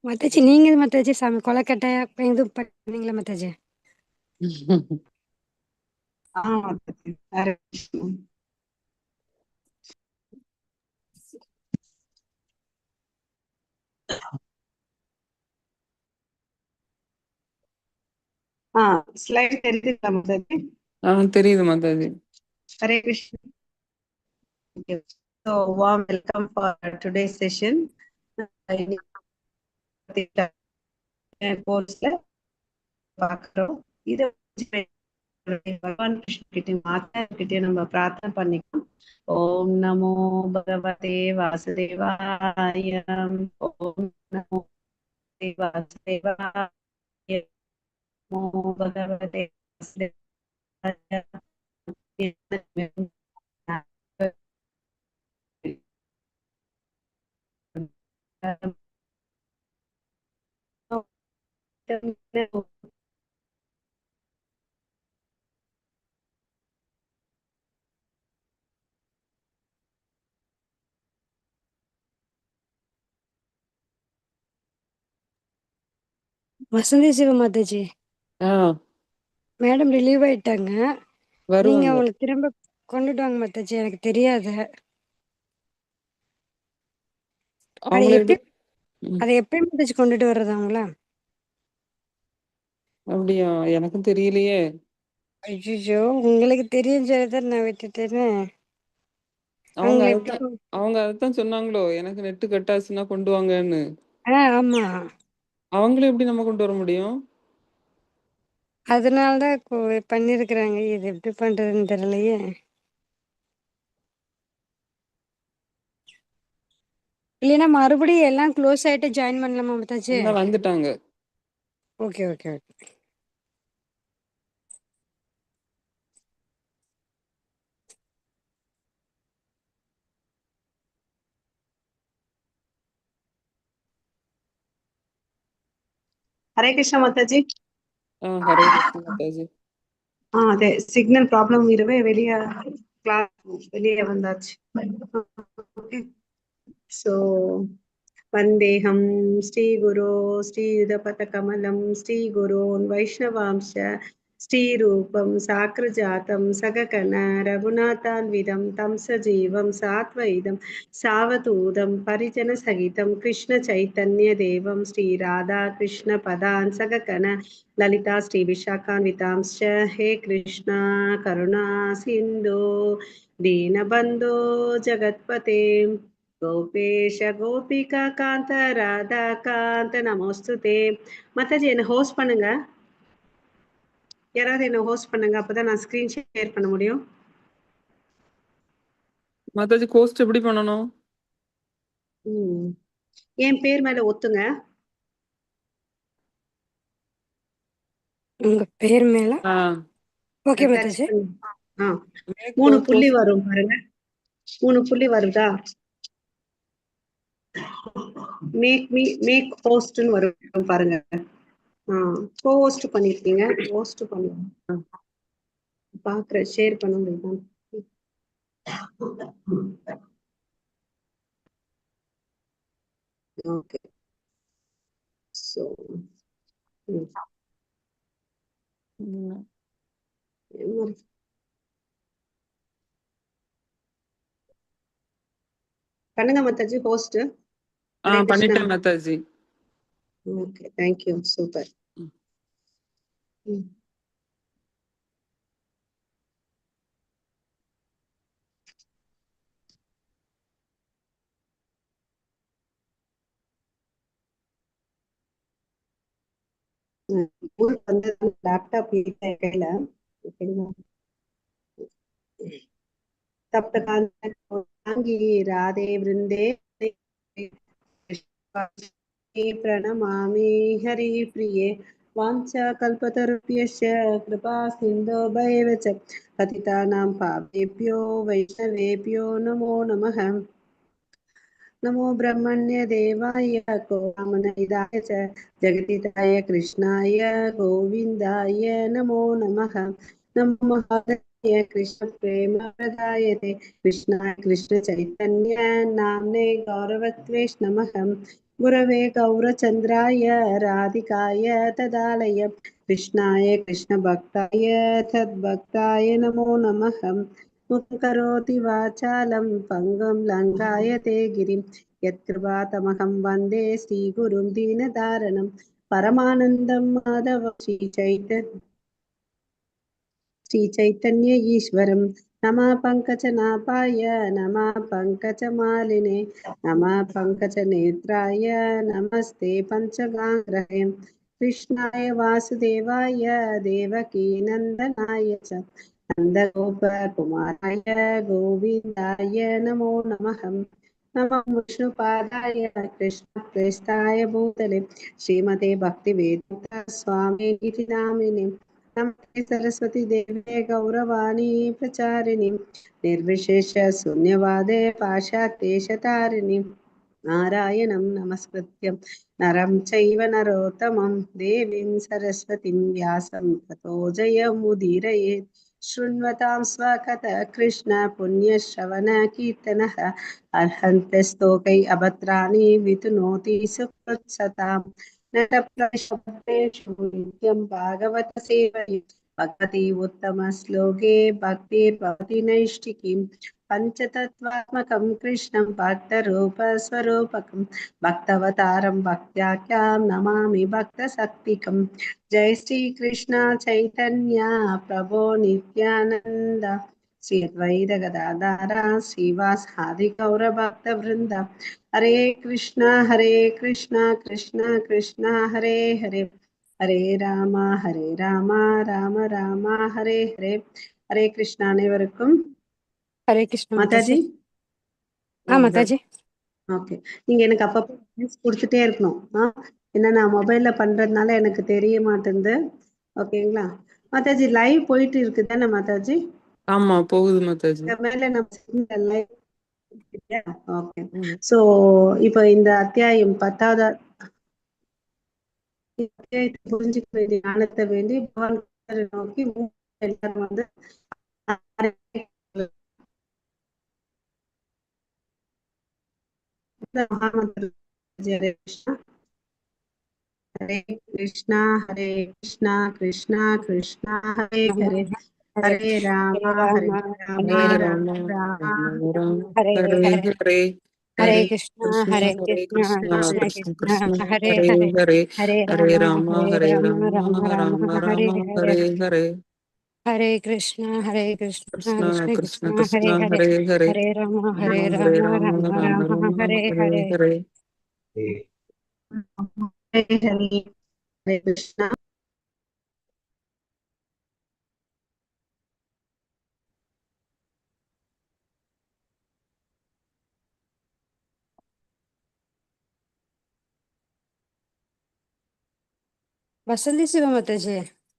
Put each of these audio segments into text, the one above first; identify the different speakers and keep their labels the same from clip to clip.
Speaker 1: மாதாஜி நீங்க மாதாஜி சாமி கொலக்கட்டை எதுவும் பண்ணீங்களா மாதாஜி?
Speaker 2: ஆ மாதாஜி. ஹரே கிருஷ்ணா. ஆ ஸ்லைட் தெரியுதுங்களா மாதாஜி?
Speaker 3: ஆ தெரியுது Mataji.
Speaker 2: Hare Krishna. So warm welcome for today's session. கோர்ஸ்ல பாக்குறோம். இதை பகவான் கிருஷ்ண கிட்டே மாதா கிட்டே நம்ம பிரார்த்தனை பண்ணிக்கலாம். ஓம் நமோ பகவதே வாசுதேவாய, ஓம் நமோ வாசுதேவாய, நமோ பகவதே வாசுதேவாய.
Speaker 1: வசந்தி சிவ மாதாஜி.
Speaker 3: ஆ
Speaker 1: மேடம் ரிலீவ் ஆயிட்டாங்க. நீங்க
Speaker 3: வருவாங்க.
Speaker 1: அவங்களை திரும்ப கொண்டுட்டு வாங்க மாதாஜி, எனக்கு தெரியாது. அதை
Speaker 3: அவங்கள
Speaker 1: எப்படி
Speaker 3: எப்படி
Speaker 1: அதை எப்படி மாதாஜி கொண்டுட்டு வர்றது அவங்கள?
Speaker 3: அப்படியா? எனக்கும் தெரியலையே.
Speaker 1: ஐயோ, உங்களுக்கு தெரியும் சொல்லிதான் நான் விட்டுட்டேனே.
Speaker 3: அவங்க
Speaker 1: அவங்களை எப்படி
Speaker 3: அதைத்தான் அவங்க அதைத்தான் சொன்னாங்களோ, எனக்கு நெட்டு கட் ஆச்சுன்னா கொண்டு வாங்கன்னு.
Speaker 1: ஆ ஆமா,
Speaker 3: அவங்கள எப்படி நம்ம கொண்டு வர முடியும்?
Speaker 1: அதனாலதான் பண்ணிருக்கிறாங்க. இது எப்படி பண்றதுன்னு தெரியலையே. இல்லைன்னா மறுபடியும் எல்லாம் க்ளோஸ் ஆயிட்டு ஜாயின் பண்ணலாமா மாதாஜி?
Speaker 3: இந்தா வந்துட்டாங்க.
Speaker 1: Okay okay okay.
Speaker 2: Hare Krishna Mataji.
Speaker 3: ஆ Hare Krishna Mataji.
Speaker 2: ஆ அதே சிக்னல் ப்ராப்ளம் இரவே வெளியே கிளாஸ் வெளியே வந்தாச்சு. ஓகே, ஸோ வந்தேஹம் ஸ்ரீ குரு ஸ்ரீயுதபதகமலம் ஸ்ரீ குரோன் வைஷ்ணவாம்ச ஸ்ரீரூபம் சாக்ரஜாதம் சககண ரகுநாதான்விதம் தம் சஜீவம் சாத்வைதம் சாவதூதம் பரிஜன சகிதம் கிருஷ்ண சைத்தன்ய தேவம் ஸ்ரீ ராதா கிருஷ்ண பதான் சககண லலிதா ஸ்ரீ விசாகான்விதாம்ச. ஹே கிருஷ்ணா கருணா சிந்து दीनबन्धो जगत्पते கோபேஷ கோபிகா காந்த ராதா காந்த நமோஸ்துதே. மாதாஜி என்ன ஹோஸ்ட் பண்ணுங்க, யாராவது என்ன ஹோஸ்ட் பண்ணுங்க, அப்பதான் நான் ஸ்கிரீன் ஷேர் பண்ண முடியும்.
Speaker 3: மாதாஜி கோஸ்ட் எப்படி பண்ணணும்?
Speaker 2: ம். என் பேர் மேல ஒத்துங்க.
Speaker 1: உங்க பேர் மேல?
Speaker 3: ஆ
Speaker 1: ஓகே
Speaker 2: டச்
Speaker 1: மாதாஜி.
Speaker 2: பண்ணு. ஆ
Speaker 3: மேக்
Speaker 2: 3 புள்ளி
Speaker 3: ஹோஸ்ட்.
Speaker 2: வரும் பாருங்க, 3 புள்ளி வருதா? மேக் மீ மேக் ஹோஸ்ட்னு வரும் பாருங்க. ஆ கோ ஹோஸ்ட் பண்ணிருக்கீங்க, ஹோஸ்ட் பண்ணுங்க. பாக்குறேன் ஷேர் பண்ண முடியுமா? ஓகே, ஸோ பண்ணுங்க மாதாஜி ஹோஸ்ட்.
Speaker 3: ஆ
Speaker 2: ஹரே கிருஷ்ணா.
Speaker 3: பண்ணிட்டேன் Mataji.
Speaker 2: Okay, thank you, super. ஊருக்கு வந்து லேப்டாப் இல்லை கையில, ஓகேங்களா? தப்தகாங்கி ராதே விருந்தே प्रणमामि हरिप्रिये वाञ्छाकल्पतरुभ्यश्च कृपा सिन्धुभ्यैव च पतितानां पापेभ्यो वैष्णवेभ्यो नमो नमः। नमो ब्रह्मण्य देवाय गोरामनैदाय च जगदिताय कृष्णाय गोविन्दाय नमो नमः। नमो महादेवाय कृष्ण प्रेम प्रदायते कृष्णाय कृष्ण चैतन्य नाम्ने गौरवत्वेष नमः। गुरवे गौरचन्द्राय राधिकाय तदालय कृष्णाय कृष्णभक्ताय तद्भक्ताय नमो नमः। मुखं करोति वाचालं पङ्गुं लङ्घायते गिरिं यत्कृपातमहं वन्दे श्रीगुरुं दीनदारणं परमानन्दं माधव श्रीचैतन्य ईश्वरं। नमः पङ्कजनाभाय नमः पङ्कजमालिने नमः पङ्कजनेत्राय नमस्ते पञ्चगाङ्ग्रहे। कृष्णाय वासुदेवाय देवकीनन्दनाय च नन्दगोपकुमाराय गोविन्दाय नमो नमः। नमः विष्णुपादाय कृष्णप्रेष्ठाय भूतले श्रीमते भक्तिवेदान्त स्वामी इति नामिने। नमस्ते सरस्वती देवे गौरवाणी प्रचारिणि निर्विशेष शून्यवादे पाश्चात्येशतारिणि। नारायणं नमस्कृत्य नरं चैव नरोत्तमं देवीं सरस्वतीं व्यासं ततो जयमुदीरयेत्। शृण्वतां स्वकथ कृष्ण पुण्यश्रवण कीर्तनः अर्हन्तस्तोकै अभद्राणि वितुनोति सुकृत्सतां। नटप्रशब्देषु नित्यं भागवत सेवये भगवती उत्तमश्लोके भक्तिर्भवति नैष्ठिकीं। पञ्चतत्त्वात्मकं कृष्णं भक्तरूपस्वरूपकं भक्तवतारं भक्त्याख्यां नमामि भक्तशक्तिकं। जय श्री कृष्ण चैतन्य प्रभो नित्यानन्द श्री अद्वैत गदाधार श्रीवास आदि गौर भक्तवृंद। हरे कृष्णा हरे कृष्णा कृष्णा कृष्णा हरे हरे हरे ராமா ஹரே ராமா ராம ராமா ஹரே ஹரே. ஹரே கிருஷ்ணா அனைவருக்கும்.
Speaker 1: ஹரே கிருஷ்ணா
Speaker 2: மாதாஜி.
Speaker 1: மாதாஜி. ஆ மாதாஜி.
Speaker 2: ஓகே, நீங்க எனக்கு அப்பப்போ நியூஸ் கொடுத்துட்டே இருக்கணும். ஏன்னா நான் மொபைல்ல பண்றதுனால எனக்கு தெரிய மாட்டேங்குது. ஓகேங்களா மாதாஜி? லைவ் போயிட்டு இருக்கு தானே மாதாஜி?
Speaker 3: ஆமா, போகுது மாதாஜி.
Speaker 2: இந்த மேல நம்ம லைவ். ஓகே, சோ இப்போ இந்த அத்தியாயம் 10வது அத்தியாயத்தை புரிஞ்சுக்க வேண்டிய ஞானத்தை வேண்டி பகவான் நோக்கி எல்லாரும் வந்து ஹரே கிருஷ்ணா ஹரே கிருஷ்ணா ஹரே கிருஷ்ணா கிருஷ்ணா கிருஷ்ணா ஹரே ஹரே ஹரே ராமா ஹரே ராமா ராம ராமா
Speaker 1: ஹரே
Speaker 3: ஹரே
Speaker 1: ஹரே
Speaker 3: ஹரே
Speaker 1: ஹரே கிருஷ்ணா
Speaker 3: ஹரே
Speaker 1: ஹரே
Speaker 3: கிருஷ்ணா
Speaker 1: கிருஷ்ணா
Speaker 3: கிருஷ்ண
Speaker 1: கிருஷ்ண
Speaker 3: கிருஷ்ண
Speaker 1: கிருஷ்ண ஹரே
Speaker 3: ஹரே
Speaker 1: ஹரே
Speaker 3: ஹரே
Speaker 1: ஹரே
Speaker 3: ஹரே
Speaker 1: ராமா
Speaker 3: ராமா
Speaker 1: ஹரே
Speaker 3: ஹரே
Speaker 1: ராமா
Speaker 3: ராமா
Speaker 1: ராம
Speaker 3: ராம
Speaker 1: ராம ஹரே
Speaker 3: ராம
Speaker 1: ஹரே
Speaker 3: ஹரே ஹரே
Speaker 1: ஹரே கிருஷ்ணா ஹரே கிருஷ்ணா
Speaker 3: கிருஷ்ணா
Speaker 1: கிருஷ்ண
Speaker 3: கிருஷ்ண
Speaker 1: கிருஷ்ணா ஹரே
Speaker 3: கிருஷ்ணா
Speaker 1: ஹரே
Speaker 3: ஹரே ஹரே
Speaker 1: ஹரே ராமா ஹரே
Speaker 3: ஹரே
Speaker 1: ராமா
Speaker 3: ராம
Speaker 1: ராம
Speaker 3: ராம
Speaker 1: ராம
Speaker 3: ராம
Speaker 1: ஹரே
Speaker 3: ஹரே
Speaker 1: ஹரே
Speaker 3: ஹரே.
Speaker 2: ஹரே ஹரே ஹரே கிருஷ்ணா.
Speaker 1: வசந்தி சிவ மாதாஜி.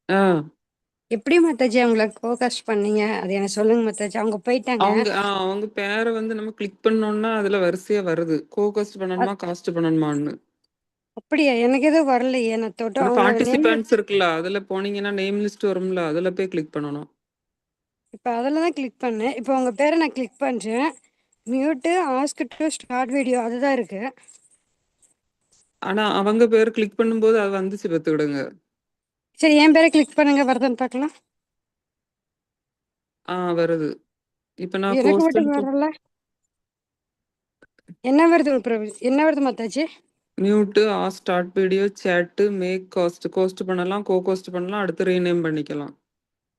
Speaker 3: ஆ
Speaker 1: எப்படி மாதாஜி அவங்கள கோகாஸ்ட் பண்ணீங்க? அது எனக்கு சொல்லுங்க மாதாஜி. அவங்க போயிட்டாங்க.
Speaker 3: அவங்க அவங்க பேரை வந்து நம்ம கிளிக் பண்ணோம்னா அதுல வரிசையா வருது. கோ காஸ்ட் பண்ணணுமா காஸ்ட் பண்ணணுமான்னு.
Speaker 1: அப்படியா? எனக்கு எதுவும் வரலையே. நான் தொட்டு
Speaker 3: அந்த
Speaker 1: அவங்க நேம்
Speaker 3: பார்ட்டிசிபென்ட்ஸ் இருக்குல்ல, அதுல போனீங்கன்னா நேம் லிஸ்ட் வரும்ல, அதுல போய் கிளிக் பண்ணணும்.
Speaker 1: இப்போ அதில் தான் கிளிக் பண்ணேன். இப்போ உங்க பேரை நான் கிளிக் பண்றேன். Mute ask to start video அதுதான் இருக்கு.
Speaker 3: ஆனா அவங்க பேர் கிளிக் பண்ணும்போது அது வந்துச்சு பத்துக்கிடுங்க.
Speaker 1: சரி, என் பேரை கிளிக் பண்ணுங்க, வருதான்னு பார்க்கலாம்.
Speaker 3: ஆ வருது. இப்ப நான்
Speaker 1: எனக்கு மட்டும்
Speaker 3: கோஸ்ட்
Speaker 1: வரல. என்ன வருது பிரபு? என்ன வருது Mataji?
Speaker 3: Mute ah start video chat make host host பண்ணலாம், கோ கோஸ்ட் பண்ணலாம், அடுத்து ரீநேம் பண்ணிக்கலாம்.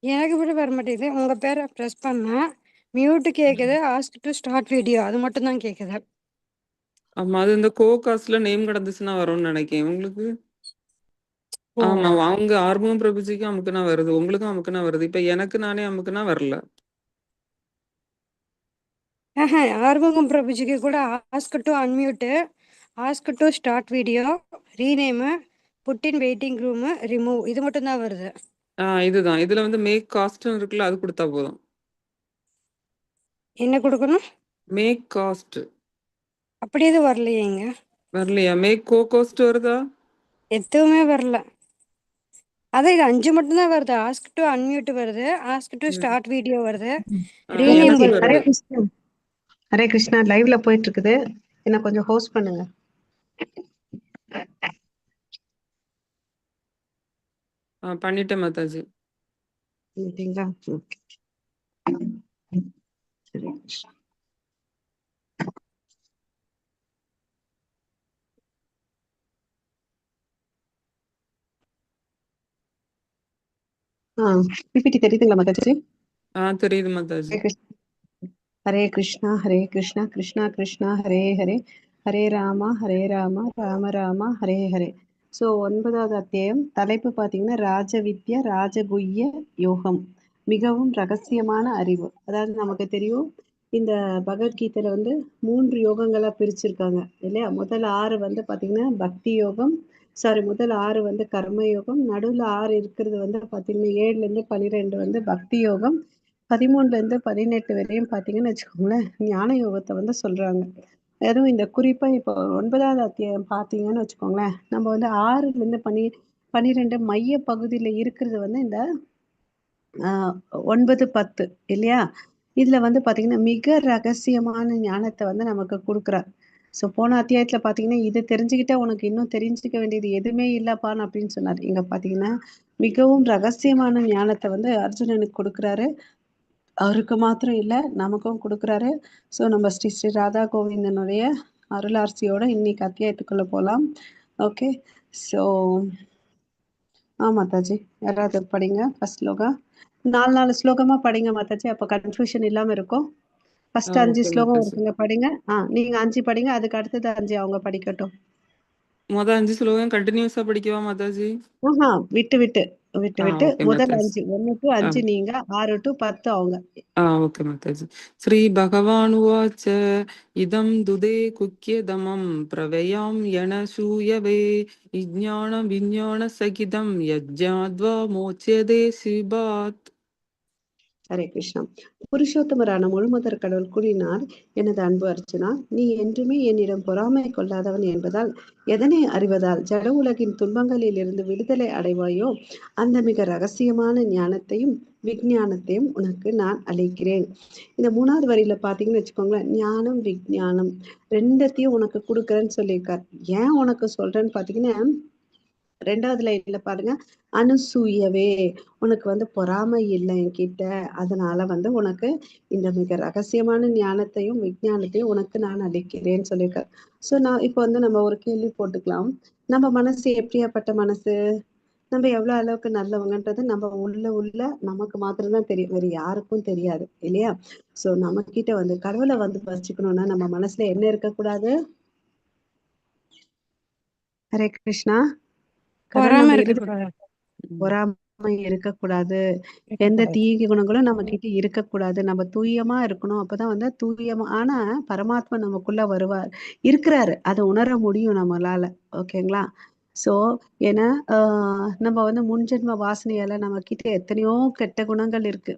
Speaker 1: எனக்கு மட்டும் வர மாட்டேங்குது. உங்க பேரை ப்ரெஸ் பண்ணா மியூட்டு கேக்குது, ஆஸ்க் டு ஸ்டார்ட் வீடியோ அது மட்டும் தான் கேக்குது.
Speaker 3: ஆமா, அது இந்த கோ காஸ்ட்ல நேம் கிடந்துச்சுன்னா வரும்னு நினைக்கிறேன் உங்களுக்கு.
Speaker 1: ஓ
Speaker 3: ஆமா, அவங்க ஆறுமுகம் பிரபுஜிக்கும் அமுக்குனா வருது, உங்களுக்கும் அமுக்குனா வருது. இப்ப எனக்கு நானே அமுக்குனா வரல.
Speaker 1: ஆஹா, ஆறுமுகம் பிரபுஜிக்கு கூட ask to unmute, ask to start video, rename, put in waiting room, remove இது மட்டும் தான் வருது.
Speaker 3: இதுதான். இதுல வந்து மேக் காஸ்ட்னு இருக்குல்ல, அது கொடுத்தா போதும்.
Speaker 1: என்ன கொடுக்கணும்?
Speaker 3: மேக் காஸ்ட்.
Speaker 1: அப்படி எதுவும் வரலையேங்க.
Speaker 3: வரலையா? மேக் கோ காஸ்ட் வருதா?
Speaker 1: எதுவுமே வரல. அதான் இது 5 மட்டும் தான் வருது. ஆஸ்க் டு அன்மியூட் வருது, ஆஸ்க் டு ஸ்டார்ட் வீடியோ வருது, ரீநேம்
Speaker 3: எனக்கு
Speaker 1: வருது.
Speaker 2: ஹரே
Speaker 3: வருது.
Speaker 2: கிருஷ்ணா ஹரே கிருஷ்ணா. லைவ்ல போயிட்டு இருக்குது, என்ன கொஞ்சம் ஹோஸ்ட் பண்ணுங்க.
Speaker 3: பண்ணிட்டேன் மாதாஜி.
Speaker 2: பண்ணிட்டீங்களா? ஓகே. ஹரே கிருஷ்ணா. ஆ பிபிடி தெரியுதுங்களா மாதாஜி?
Speaker 3: தெரியுது மாதாஜி.
Speaker 2: ஹரே கிருஷ்ணா ஹரே கிருஷ்ணா ஹரே கிருஷ்ணா கிருஷ்ணா கிருஷ்ணா ஹரே ஹரே, ஹரே ராமா ஹரே ராமா ராம ராமா ஹரே ஹரே. ஸோ 9வது அத்தியாயம் தலைப்பு பார்த்தீங்கன்னா ராஜவித்யா ராஜகுய்ய யோகம், மிகவும் ரகசியமான அறிவு. அதாவது நமக்கு தெரியும் இந்த பகவத்கீதையில வந்து 3 யோகங்களா பிரிச்சிருக்காங்க இல்லையா? முதல் 6 வந்து பார்த்தீங்கன்னா பக்தி யோகம், சாரி முதல் 6 வந்து கர்ம யோகம், நடுவில் 6 இருக்கிறது வந்து பார்த்தீங்கன்னா 7ல இருந்து 12 வந்து பக்தி யோகம், 13ல இருந்து 18 வரையும் பார்த்தீங்கன்னு வச்சுக்கோங்களேன் ஞான யோகத்தை வந்து சொல்றாங்க. அதுவும் இந்த குறிப்பா இப்போ 9வது அத்தியாயம் பார்த்தீங்கன்னு வச்சுக்கோங்களேன், நம்ம வந்து 6ல இருந்து 12 மைய பகுதியில இருக்கிறது வந்து இந்த 9, 10 இல்லையா? இதுல வந்து பாத்தீங்கன்னா மிக ரகசியமான ஞானத்தை வந்து நமக்கு கொடுக்குறார். ஸோ போன அத்தியாயத்துல பாத்தீங்கன்னா இதை தெரிஞ்சுக்கிட்டா உனக்கு இன்னும் தெரிஞ்சுக்க வேண்டியது எதுவுமே இல்லப்பான்னு அப்படின்னு சொன்னார். இங்க பாத்தீங்கன்னா மிகவும் ரகசியமான ஞானத்தை வந்து அர்ஜுனனுக்கு கொடுக்குறாரு. அவருக்கு மாத்திரம் இல்ல, நமக்கும் கொடுக்குறாரு. ஸோ நம்ம ஸ்ரீ ஸ்ரீ ராதா கோவிந்தனுடைய அருளார்சியோட இன்னைக்கு அத்தியாயத்துக்குள்ள போகலாம். ஓகே. ஸோ மாதாஜி யாராவது படிங்க ஃபர்ஸ்ட் ஸ்லோகா. 4 4 ஸ்லோகமா படிங்க மாதாஜி, அப்ப கன்ஃபியூஷன் இல்லாம இருக்கும். ஃபர்ஸ்ட் 5
Speaker 3: ஓகே
Speaker 2: ஸ்லோகம்
Speaker 3: மாதாஜி.
Speaker 2: இருக்குங்க, படிங்க. நீங்க 5 படிங்க, அதுக்கு அடுத்தது 5 அவங்க படிக்கட்டும்.
Speaker 3: 5 ஸ்லோகம் கண்டினியூஸா படிக்கவா மாதாஜி?
Speaker 2: ஆஹா, விட்டு விட்டு விட்டு விட்டு.
Speaker 3: ஓகே
Speaker 2: முதல்
Speaker 3: மாதாஜி.
Speaker 2: 5, 1 to 5 நீங்க, 6 to 10 அவங்க.
Speaker 3: ஓகே மாதாஜி. ஸ்ரீ பகவான் உவாச்ச இதம் துதே குக்கியதமம் பிரவயாம் யனசூயவே விஞ்ஞான விஞ்ஞான சகிதம் யஜ்ஞாத்வா மோட்சதே சிபாத்.
Speaker 2: ஹரே கிருஷ்ணா. புருஷோத்தமரான முழுமுதற் கடவுள் கூறினார், எனது அன்பு அர்ஜுனா, நீ என்றுமே என்னிடம் பொறாமை கொள்ளாதவன் என்பதால், எதனை அறிவதால் ஜட உலகின் துன்பங்களில் இருந்து விடுதலை அடைவாயோ அந்த மிக ரகசியமான ஞானத்தையும் விஞ்ஞானத்தையும் உனக்கு நான் அளிக்கிறேன். இந்த 3வது வரியில பாத்தீங்கன்னு வச்சுக்கோங்களேன், ஞானம் விஞ்ஞானம் ரெண்டத்தையும் உனக்கு கொடுக்குறேன்னு சொல்லியிருக்கார். ஏன் உனக்கு சொல்றேன்னு பாத்தீங்கன்னா 2வது லைன்ல பாருங்க, அனுசூயவே உனக்கு வந்து பொறாமை இல்லை என்கிட்ட, அதனால வந்து உனக்கு இந்த மிக ரகசியமான ஞானத்தையும் விஞ்ஞானத்தையும் உனக்கு நான் அளிக்கிறேன்னு சொல்லியிருக்காரு. ஸோ நான் இப்போ வந்து நம்ம ஒரு கேள்வி போட்டுக்கலாம். நம்ம மனசு எப்படியாப்பட்ட மனசு, நம்ம எவ்வளவு அளவுக்கு நல்லவங்கன்றது நம்ம உள்ள உள்ள நமக்கு மாத்திரம்தான் தெரியும், வேற யாருக்கும் தெரியாது இல்லையா? ஸோ நம்ம கிட்ட வந்து கடவுளை வந்து வச்சுக்கணும்னா நம்ம மனசுல என்ன இருக்கக்கூடாது? ஹரே கிருஷ்ணா. கடவுள்
Speaker 1: பொறாம
Speaker 2: நம்ம
Speaker 1: இருக்கக்கூடாது.
Speaker 2: பொறாமை இருக்கக்கூடாது. எந்த தீய குணங்களும் நம்ம கிட்ட இருக்கக்கூடாது. நம்ம தூயமா இருக்கணும். அப்பதான் வந்து தூயமான பரமாத்மா நமக்குள்ள வருவார், இருக்கிறாரு, அதை உணர முடியும் நம்மளால. ஓகேங்களா? ஸோ ஏன்னா நம்ம வந்து முன்ஜென்ம வாசனையால நம்ம கிட்ட எத்தனையோ கெட்ட குணங்கள் இருக்கு.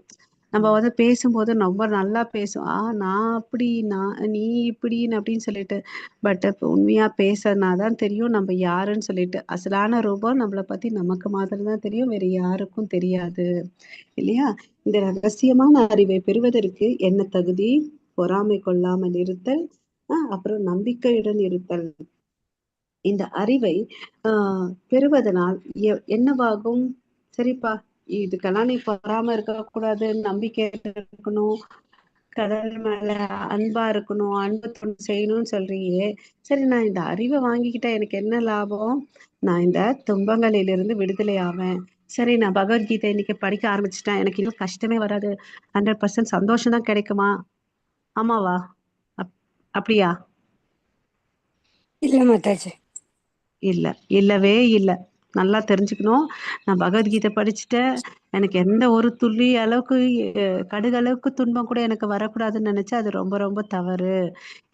Speaker 2: நம்ம வந்து பேசும்போது ரொம்ப நல்லா பேசுவோம், நான் அப்படி, நான் நீ இப்படின்னு அப்படின்னு சொல்லிட்டு. பட் இப்போ உண்மையா பேசினாதான் தெரியும் நம்ம யாருன்னு சொல்லிட்டு. அசலான ரூபம் நம்மளை பத்தி நமக்கு மாத்திரம்தான் தெரியும், வேற யாருக்கும் தெரியாது இல்லையா? இந்த ரகசியமான அறிவை பெறுவதற்கு என்ன தகுதி? பொறாமை கொள்ளாமல் இருத்தல், அப்புறம் நம்பிக்கையுடன் இருத்தல். இந்த அறிவை பெறுவதனால் என்னவாகும்? சரிப்பா, இதுக்கெல்லாம் நீ பொறாம இருக்கக்கூடாது, நம்பிக்கை இருக்கணும், கடவுள் மேல அன்பா இருக்கணும், அன்பு தொண்டு செய்யணும்னு சொல்றியே. சரி, நான் இந்த அறிவை வாங்கிக்கிட்டா எனக்கு என்ன லாபம்? நான் இந்த துன்பங்களிலிருந்து விடுதலை ஆவேன். சரி, நான் பகவத்கீதை இன்னைக்கு படிக்க ஆரம்பிச்சுட்டேன், எனக்கு இன்னும் கஷ்டமே வராது, 100% சந்தோஷம் தான் கிடைக்குமா? ஆமாவா? அப்படியா?
Speaker 1: இல்ல மாதாஜி,
Speaker 2: இல்ல, இல்லவே இல்ல. நல்லா தெரிஞ்சுக்கணும். நான் பகவத்கீதை படிச்சுட்டேன், எனக்கு எந்த ஒரு துளி அளவுக்கு கடுகு அளவுக்கு துன்பம் கூட எனக்கு வரக்கூடாதுன்னு நினைச்சா அது ரொம்ப ரொம்ப தவறு.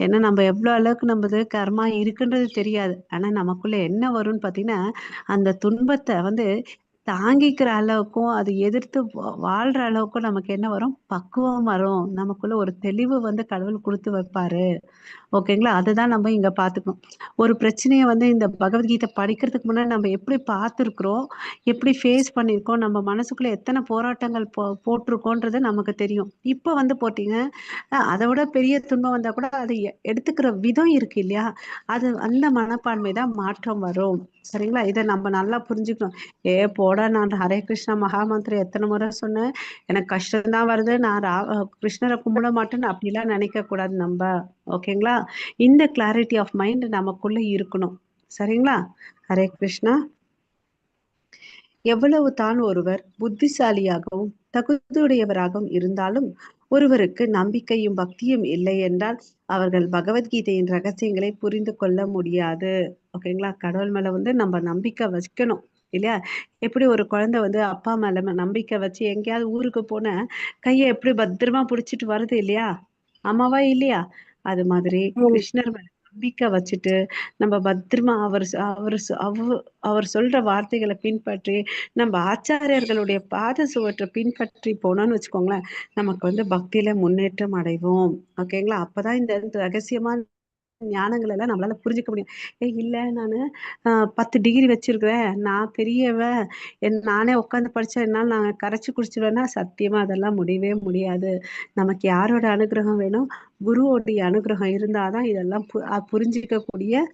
Speaker 2: ஏன்னா நம்ம எவ்வளவு அளவுக்கு நம்மது கர்மா இருக்குன்றது தெரியாது. ஆனா நமக்குள்ள என்ன வரும்னு பாத்தீங்கன்னா அந்த துன்பத்தை வந்து தாங்கிக்கிற அளவுக்கும் அதை எதிர்த்து வாழ்ற அளவுக்கும் நமக்கு என்ன வரும்? பக்குவம் வரும். நமக்குள்ள ஒரு தெளிவு வந்து கடவுள் கொடுத்து வைப்பாரு. ஓகேங்களா? அதுதான் நம்ம இங்க பாத்துக்கணும். ஒரு பிரச்சனையை வந்து இந்த பகவத்கீதை படிக்கிறதுக்கு முன்னாடி நம்ம எப்படி பார்த்துருக்குறோம், எப்படி ஃபேஸ் பண்ணியிருக்கோம், நம்ம மனசுக்குள்ள எத்தனை போராட்டங்கள் போட்டிருக்கோன்றது நமக்கு தெரியும். இப்போ வந்து போட்டீங்க, அதை விட பெரிய துன்பம் வந்தா கூட அதை எடுத்துக்கிற விதம் இருக்கு இல்லையா? அது அந்த மனப்பான்மை தான் மாற்றம் வரும். சரிங்களா? இதை நம்ம நல்லா புரிஞ்சுக்கணும். ஏ போடா, நான் ஹரே கிருஷ்ணா மகாமந்திரம் எத்தனை முறை சொன்னேன், எனக்கு கஷ்டம்தான் வருது, நான் கிருஷ்ணரை கும்பிட மாட்டேன்னு அப்படிலாம் நினைக்க கூடாது நம்ம. ஓகேங்களா? இந்த கிளாரிட்டி ஆஃப் மைண்ட் நமக்குள்ள இருக்கணும். சரிங்களா? ஹரே கிருஷ்ணா. எவ்வளவு தான் ஒருவர் புத்திசாலியாகவும் தகுதியுடையவராகவும் இருந்தாலும் ஒருவருக்கு நம்பிக்கையும் பக்தியும் இல்லை என்றால் அவர்கள் பகவத்கீதையின் ரகசியங்களை புரிந்து கொள்ள முடியாது. ஓகேங்களா? கடவுள் மேல வந்து நம்ம நம்பிக்கை வச்சுக்கணும் இல்லையா? எப்படி ஒரு குழந்தை வந்து அப்பா மேல நம்பிக்கை வச்சு எங்கேயாவது ஊருக்கு போன கையை எப்படி பத்திரமா புடிச்சிட்டு வருது இல்லையா? ஆமாவா இல்லையா? அது மாதிரி கிருஷ்ணர் மேல நம்பிக்கை வச்சுட்டு நம்ம பத்திரமா அவர் அவர் அவர் சொல்ற வார்த்தைகளை பின்பற்றி நம்ம ஆச்சாரியர்களுடைய பாத சுவற்றை பின்பற்றி போனோம்னு வச்சுக்கோங்களேன், நமக்கு வந்து பக்தியில முன்னேற்றம் அடைவோம். ஓகேங்களா? அப்பதான் இந்த ரகசியமான ஞானங்கள் எல்லாம் நம்மளால புரிஞ்சுக்க முடியும். ஏ இல்ல, நானு 10 டிகிரி வச்சிருக்கிறேன், நான் பெரியவன், நானே உட்காந்து படிச்சா என்னால நான் கரைச்சு குடிச்சிடுவேன்னா சத்தியமா அதெல்லாம் முடியவே முடியாது. நமக்கு யாரோட அனுகிரகம் வேணும்? குருவோடைய அனுகிரகம் இருந்தாதான் இதெல்லாம் புரிஞ்சிக்கக்கூடிய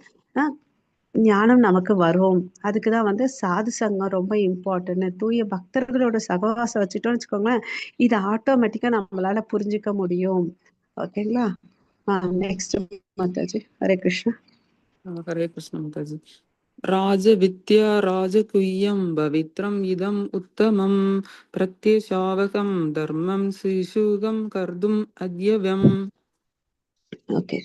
Speaker 2: ஞானம் நமக்கு வரும். அதுக்குதான் வந்து சாது சங்கம் ரொம்ப இம்பார்ட்டன்ட். தூய பக்தர்களோட சகவாசம் வச்சுட்டோம்னு வச்சுக்கோங்களேன், இதை ஆட்டோமேட்டிக்கா நம்மளால புரிஞ்சிக்க முடியும். ஓகேங்களா? நெக்ஸ்ட் மாதாஜி. ஹரே கிருஷ்ணா.
Speaker 3: ஹரே கிருஷ்ண மாதாஜி. ராஜவித்யா ராஜகுய்யம் பவித்ரம் இதம் உத்தமம் பிரத்யசாவகம் தர்மம் சிசுகம் கர்தும் அத்யவ்யம்.
Speaker 2: ஓகே,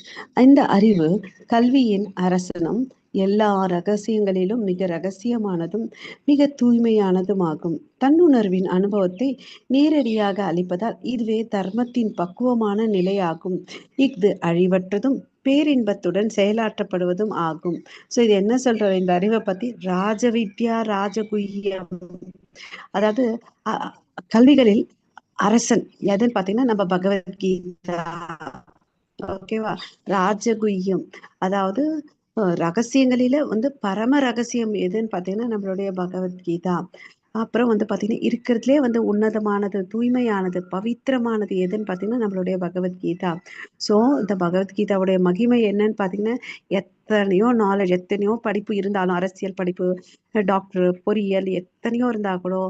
Speaker 2: இந்த அறிவு கல்வியின் அரசனும் எல்லா ரகசியங்களிலும் மிக ரகசியமானதும் மிக தூய்மையானதும் ஆகும். தன்னுணர்வின் அனுபவத்தை நேரடியாக அளிப்பதால் இதுவே தர்மத்தின் பக்குவமான நிலையாகும். இது அழிவற்றதும் பேரின்பத்துடன் செயலாற்றப்படுவதும் ஆகும். சோ இது என்ன சொல்ற இந்த அறிவை பத்தி? ராஜவித்யா ராஜகுய்யம், அதாவது கல்விகளில் அரசன் எதுன்னு பாத்தீங்கன்னா நம்ம பகவத்கீதா. ஓகேவா? ராஜகுய்யம் அதாவது ரகசியங்களில வந்து பரம ரகசியம் எதுன்னு பாத்தீங்கன்னா நம்மளுடைய பகவத்கீதா. அப்புறம் வந்து பாத்தீங்கன்னா இருக்கிறதுலே வந்து உன்னதமானது, தூய்மையானது, பவித்திரமானது எதுன்னு பாத்தீங்கன்னா நம்மளுடைய பகவத்கீதா. சோ இந்த பகவத்கீதாவுடைய மகிமை என்னன்னு பாத்தீங்கன்னா எத்தனையோ நாலேஜ், எத்தனையோ படிப்பு இருந்தாலும், அரசியல் படிப்பு, டாக்டர், பொறியியல் எத்தனையோ இருந்தா கூட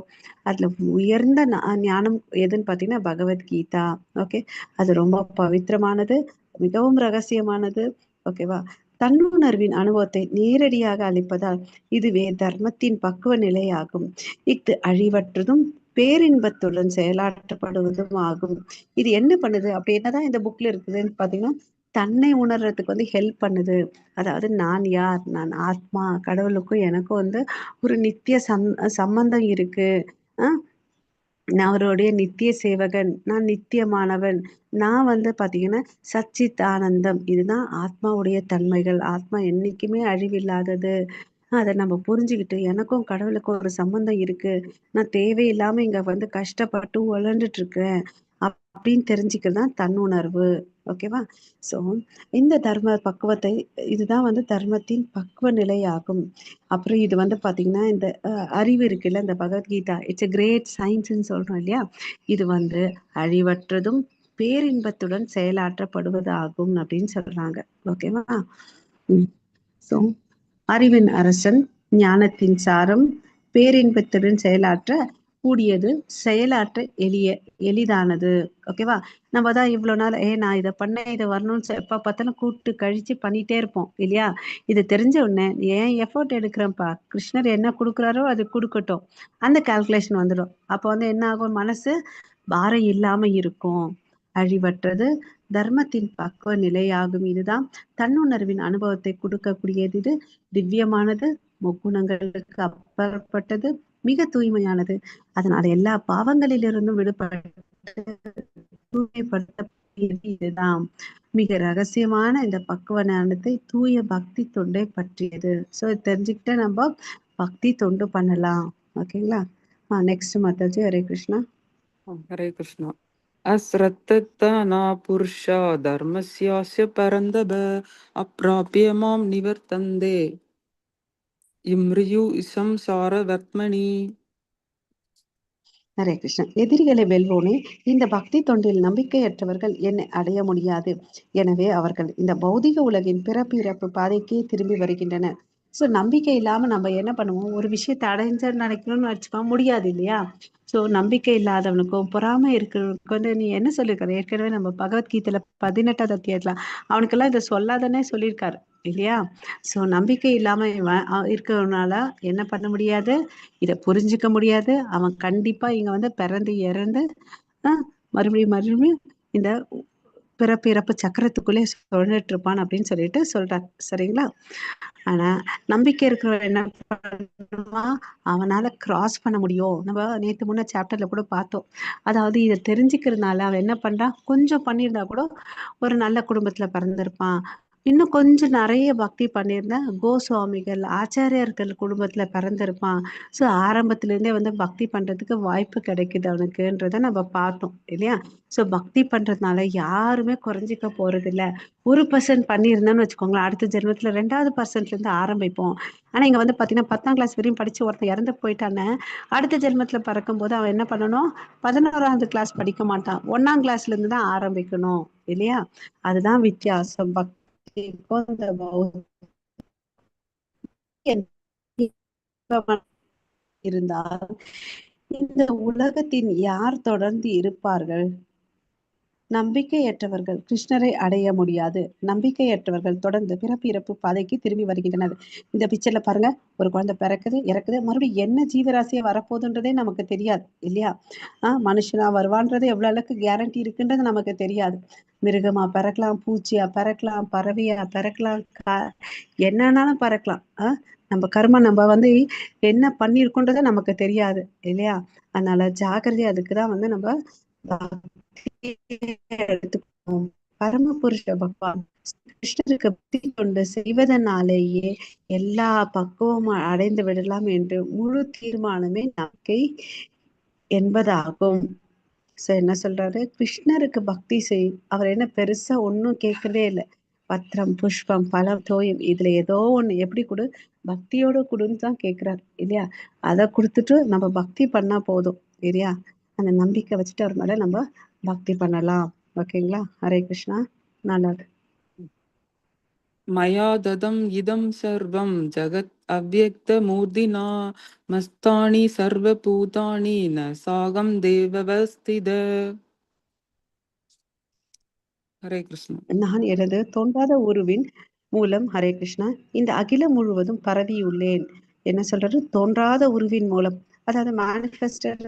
Speaker 2: அதுல உயர்ந்த ஞானம் எதுன்னு பாத்தீங்கன்னா பகவத்கீதா. ஓகே, அது ரொம்ப பவித்திரமானது, மிகவும் ரகசியமானது. ஓகேவா? தன்னுணர்வின் அனுபவத்தை நேரடியாக அளிப்பதால் இதுவே தர்மத்தின் பக்குவ நிலையாகும். இது அழிவற்றதும் பேரின்பத்துடன் செயலாற்றப்படுவதும் ஆகும். இது என்ன பண்ணுது அப்படி என்னதான் இந்த புக்ல இருக்குதுன்னு பாத்தீங்கன்னா தன்னை உணர்றதுக்கு வந்து ஹெல்ப் பண்ணுது. அதாவது நான் யார், நான் ஆத்மா, கடவுளுக்கும் எனக்கும் வந்து ஒரு நித்திய சம்பந்தம் இருக்கு. நான் அவருடைய நித்திய சேவகன், நான் நித்தியமானவன், நான் வந்து பாத்தீங்கன்னா சச்சித் ஆனந்தம். இதுதான் ஆத்மாவுடைய தன்மைகள். ஆத்மா என்னைக்குமே அழிவில்லாதது. அதை நம்ம புரிஞ்சுக்கிட்டு எனக்கும் கடவுளுக்கும் ஒரு சம்பந்தம் இருக்கு, நான் தேவையில்லாம இங்க வந்து கஷ்டப்பட்டு உழண்டுட்டு இருக்கேன் அப்படின்னு தெரிஞ்சுக்கிறது தான் தன்னுணர்வு. ஓகேவா? சோ இந்த தர்ம பக்குவத்தை, இதுதான் வந்து தர்மத்தின் பக்குவ நிலையாகும். அப்புறம் இது வந்து பாத்தீங்கன்னா இந்த அறிவு இருக்குல்ல, இந்த பகவத்கீதா it's a great சயின்ஸ்ன்னு சொல்றோம் இல்லையா? இது வந்து அழிவற்றதும் பேரின்பத்துடன் செயலாற்றப்படுவதாகும் அப்படின்னு சொல்றாங்க. ஓகேவா? சோ அறிவின் அரசன், ஞானத்தின் சாரம், பேரின்பத்துடன் செயலாற்ற கூடியது, செயலாற்ற எளிதானது. ஓகேவா? நம்ம தான் இவ்வளவு நாள் நான் இதை பண்ண இதை வரணும்னு எப்ப பார்த்தாலும் கூட்டு கழிச்சு பண்ணிட்டே இருப்போம் இல்லையா? இது தெரிஞ்ச உடனே ஏன் எஃபோர்ட் எடுக்கிறேன்ப்பா, கிருஷ்ணர் என்ன கொடுக்குறாரோ அது கொடுக்கட்டும், அந்த கால்குலேஷன் வந்துடும். அப்ப வந்து என்ன ஆகும், மனசு பாரம் இல்லாம இருக்கும். அழிவற்றது, தர்மத்தின் பக்குவ நிலையாகும். இதுதான் தன்னுணர்வின் அனுபவத்தை கொடுக்கக்கூடியது. இது திவ்யமானது, முக்குணங்களுக்கு அப்பாற்பட்டது, மிக தூய்மையானது. அதனால எல்லா பாவங்களிலிருந்தும் விடுபட்டு தூய்மைப்படுத்தக்கூடியது இதுதான். மிக ரகசியமான இந்த பக்குவ ஞானத்தை தூய பக்தி தொண்டை பற்றியது. சோ தெரிஞ்சுக்கிட்ட நம்ம பக்தி தொண்டு பண்ணலாம். ஓகேங்களா? நெக்ஸ்ட் மாதாஜி. ஹரே கிருஷ்ணா.
Speaker 3: ஹரே கிருஷ்ணா. அஸ்ரத்தனா புருஷா தர்மஸ்யாஸ்ய பரந்தப அப்ராப்ய மாம் நிவர்த்தந்தே இம்ரியு சம்சார வர்த்மனி.
Speaker 2: ஹரே கிருஷ்ணா. எதிரிகளை வெல்வோனே, இந்த பக்தி தொண்டில் நம்பிக்கையற்றவர்கள் என்னை அடைய முடியாது. எனவே அவர்கள் இந்த பௌதிக உலகின் பிறப்பு இறப்பு பாதைக்கே திரும்பி வருகின்றனர். ஸோ நம்பிக்கை இல்லாம நம்ம என்ன பண்ணுவோம்? ஒரு விஷயத்தை அடைஞ்சு நினைக்கணும்னு வச்சுக்கோ, முடியாது இல்லையா? ஸோ நம்பிக்கை இல்லாதவனுக்கும் பொறாமை இருக்கிறவனுக்கும் வந்து நீ என்ன சொல்லியிருக்காரு ஏற்கனவே நம்ம பகவத்கீதையில 18வது அத்தியாயத்துல அவனுக்கெல்லாம் இதை சொல்லாதனே சொல்லியிருக்காரு இல்லையா? ஸோ நம்பிக்கை இல்லாம இவன் இருக்கிறவனால என்ன பண்ண முடியாது? இதை புரிஞ்சுக்க முடியாது. அவன் கண்டிப்பா இங்க வந்து பிறந்து இறந்து மறுபடியும் மறுபடியும் இந்த பிறப்பு இறப்பு சக்கரத்துக்குள்ளே சுழண்டுட்டு இருப்பான் அப்படின்னு சொல்லிட்டு சொல்றார். சரிங்களா? ஆனா நம்பிக்கை இருக்கிறவன் என்ன பண்ணுவான்? அவனால கிராஸ் பண்ண முடியும். நம்ம நேத்து முன்ன சாப்டர்ல கூட பார்த்தோம். அதாவது இதை தெரிஞ்சுக்கிறதுனால அவன் என்ன பண்றான்? கொஞ்சம் பண்ணியிருந்தா கூட ஒரு நல்ல குடும்பத்துல பிறந்திருப்பான். இன்னும் கொஞ்சம் நிறைய பக்தி பண்ணியிருந்தா கோசுவாமிகள் ஆச்சாரியர்கள் குடும்பத்துல பிறந்திருப்பான். ஸோ ஆரம்பத்துல இருந்தே வந்து பக்தி பண்றதுக்கு வாய்ப்பு கிடைக்குது அவனுக்குன்றத நம்ம பார்த்தோம் இல்லையா? ஸோ பக்தி பண்றதுனால யாருமே குறைஞ்சிக்க போறது இல்லை. 1% பண்ணியிருந்தோம்னு வச்சுக்கோங்களேன், அடுத்த ஜென்மத்துல 2வது பர்சன்ட்ல இருந்து ஆரம்பிப்போம். ஆனா இங்க வந்து பாத்தீங்கன்னா 10ஆம் கிளாஸ் வரையும் படிச்சு ஒருத்தன் இறந்து போயிட்டானே, அடுத்த ஜென்மத்துல பிறக்கும் போது அவன் என்ன பண்ணணும்? 11வது கிளாஸ் படிக்க மாட்டான், 1ஆம் கிளாஸ்ல இருந்து தான் ஆரம்பிக்கணும் இல்லையா? அதுதான் வித்தியாசம் பக்திக்கும் இந்த இருந்தால் இந்த உலகத்தின் யார் தொடர்ந்து இருப்பார்கள்? நம்பிக்கையற்றவர்கள் கிருஷ்ணரை அடைய முடியாது. நம்பிக்கையற்றவர்கள் தொடர்ந்து பிறப்பு இறப்பு பாதைக்கு திரும்பி வருகின்றனர். இந்த பிக்சர்ல பாருங்க, ஒரு குழந்தை பிறக்குது, இறக்குது, மறுபடியும் என்ன ஜீவராசியா வரப்போகுதுன்றதே நமக்கு தெரியாது இல்லையா? மனுஷனா வருவான்றது எவ்வளவு அளவுக்கு கேரண்டி இருக்குன்றது நமக்கு தெரியாது. மிருகமா பிறக்கலாம், பூச்சியா பிறக்கலாம், பறவையா பிறக்கலாம், என்னன்னாலும் பறக்கலாம். நம்ம கர்மா நம்ம வந்து என்ன பண்ணிருக்கோன்றதை நமக்கு தெரியாது இல்லையா? அதனால ஜாக்கிரதையா அதுக்குதான் வந்து நம்ம எடுத்துக்கணும். பரமபுருஷ பகவான் கிருஷ்ணருக்கு பக்தி கொண்டு செய்வதனாலேயே எல்லா பக்குவமும் அடைந்து விடலாம் என்று முழு தீர்மானமே நம்பிக்கை என்பதாகும். சோ என்ன சொல்றாரு? கிருஷ்ணருக்கு பக்தி செய். அவர் என்ன பெருசா ஒன்னும் கேட்கறதே இல்லை. பத்திரம் புஷ்பம் பழம் தோயம் இதுல ஏதோ ஒண்ணு எப்படி கொடு, பக்தியோட கொடுன்னு தான் கேட்கிறார் இல்லையா? அதை கொடுத்துட்டு நம்ம பக்தி பண்ணா போதும் இல்லையா? அந்த நம்பிக்கை வச்சுட்டு அவர் மேல நம்ம பக்தி பண்ணலாம். ஓகேங்களா? ஹரே கிருஷ்ணா. நல்லது.
Speaker 3: மயா ததம் இதம் சர்வம் ஜகத் அவ்யக்த மூர்த்தினா மஸ்தானி சர்வ பூதானி ந சாகம் தேவவஸ்தித. ஹரே கிருஷ்ணா.
Speaker 2: நான் எனது தோன்றாத உருவின் மூலம், ஹரே கிருஷ்ணா, இந்த அகிலம் முழுவதும் பரவியுள்ளேன். என்ன சொல்றாரு? தோன்றாத உருவின் மூலம், அதாவது மேனிஃபெஸ்டட்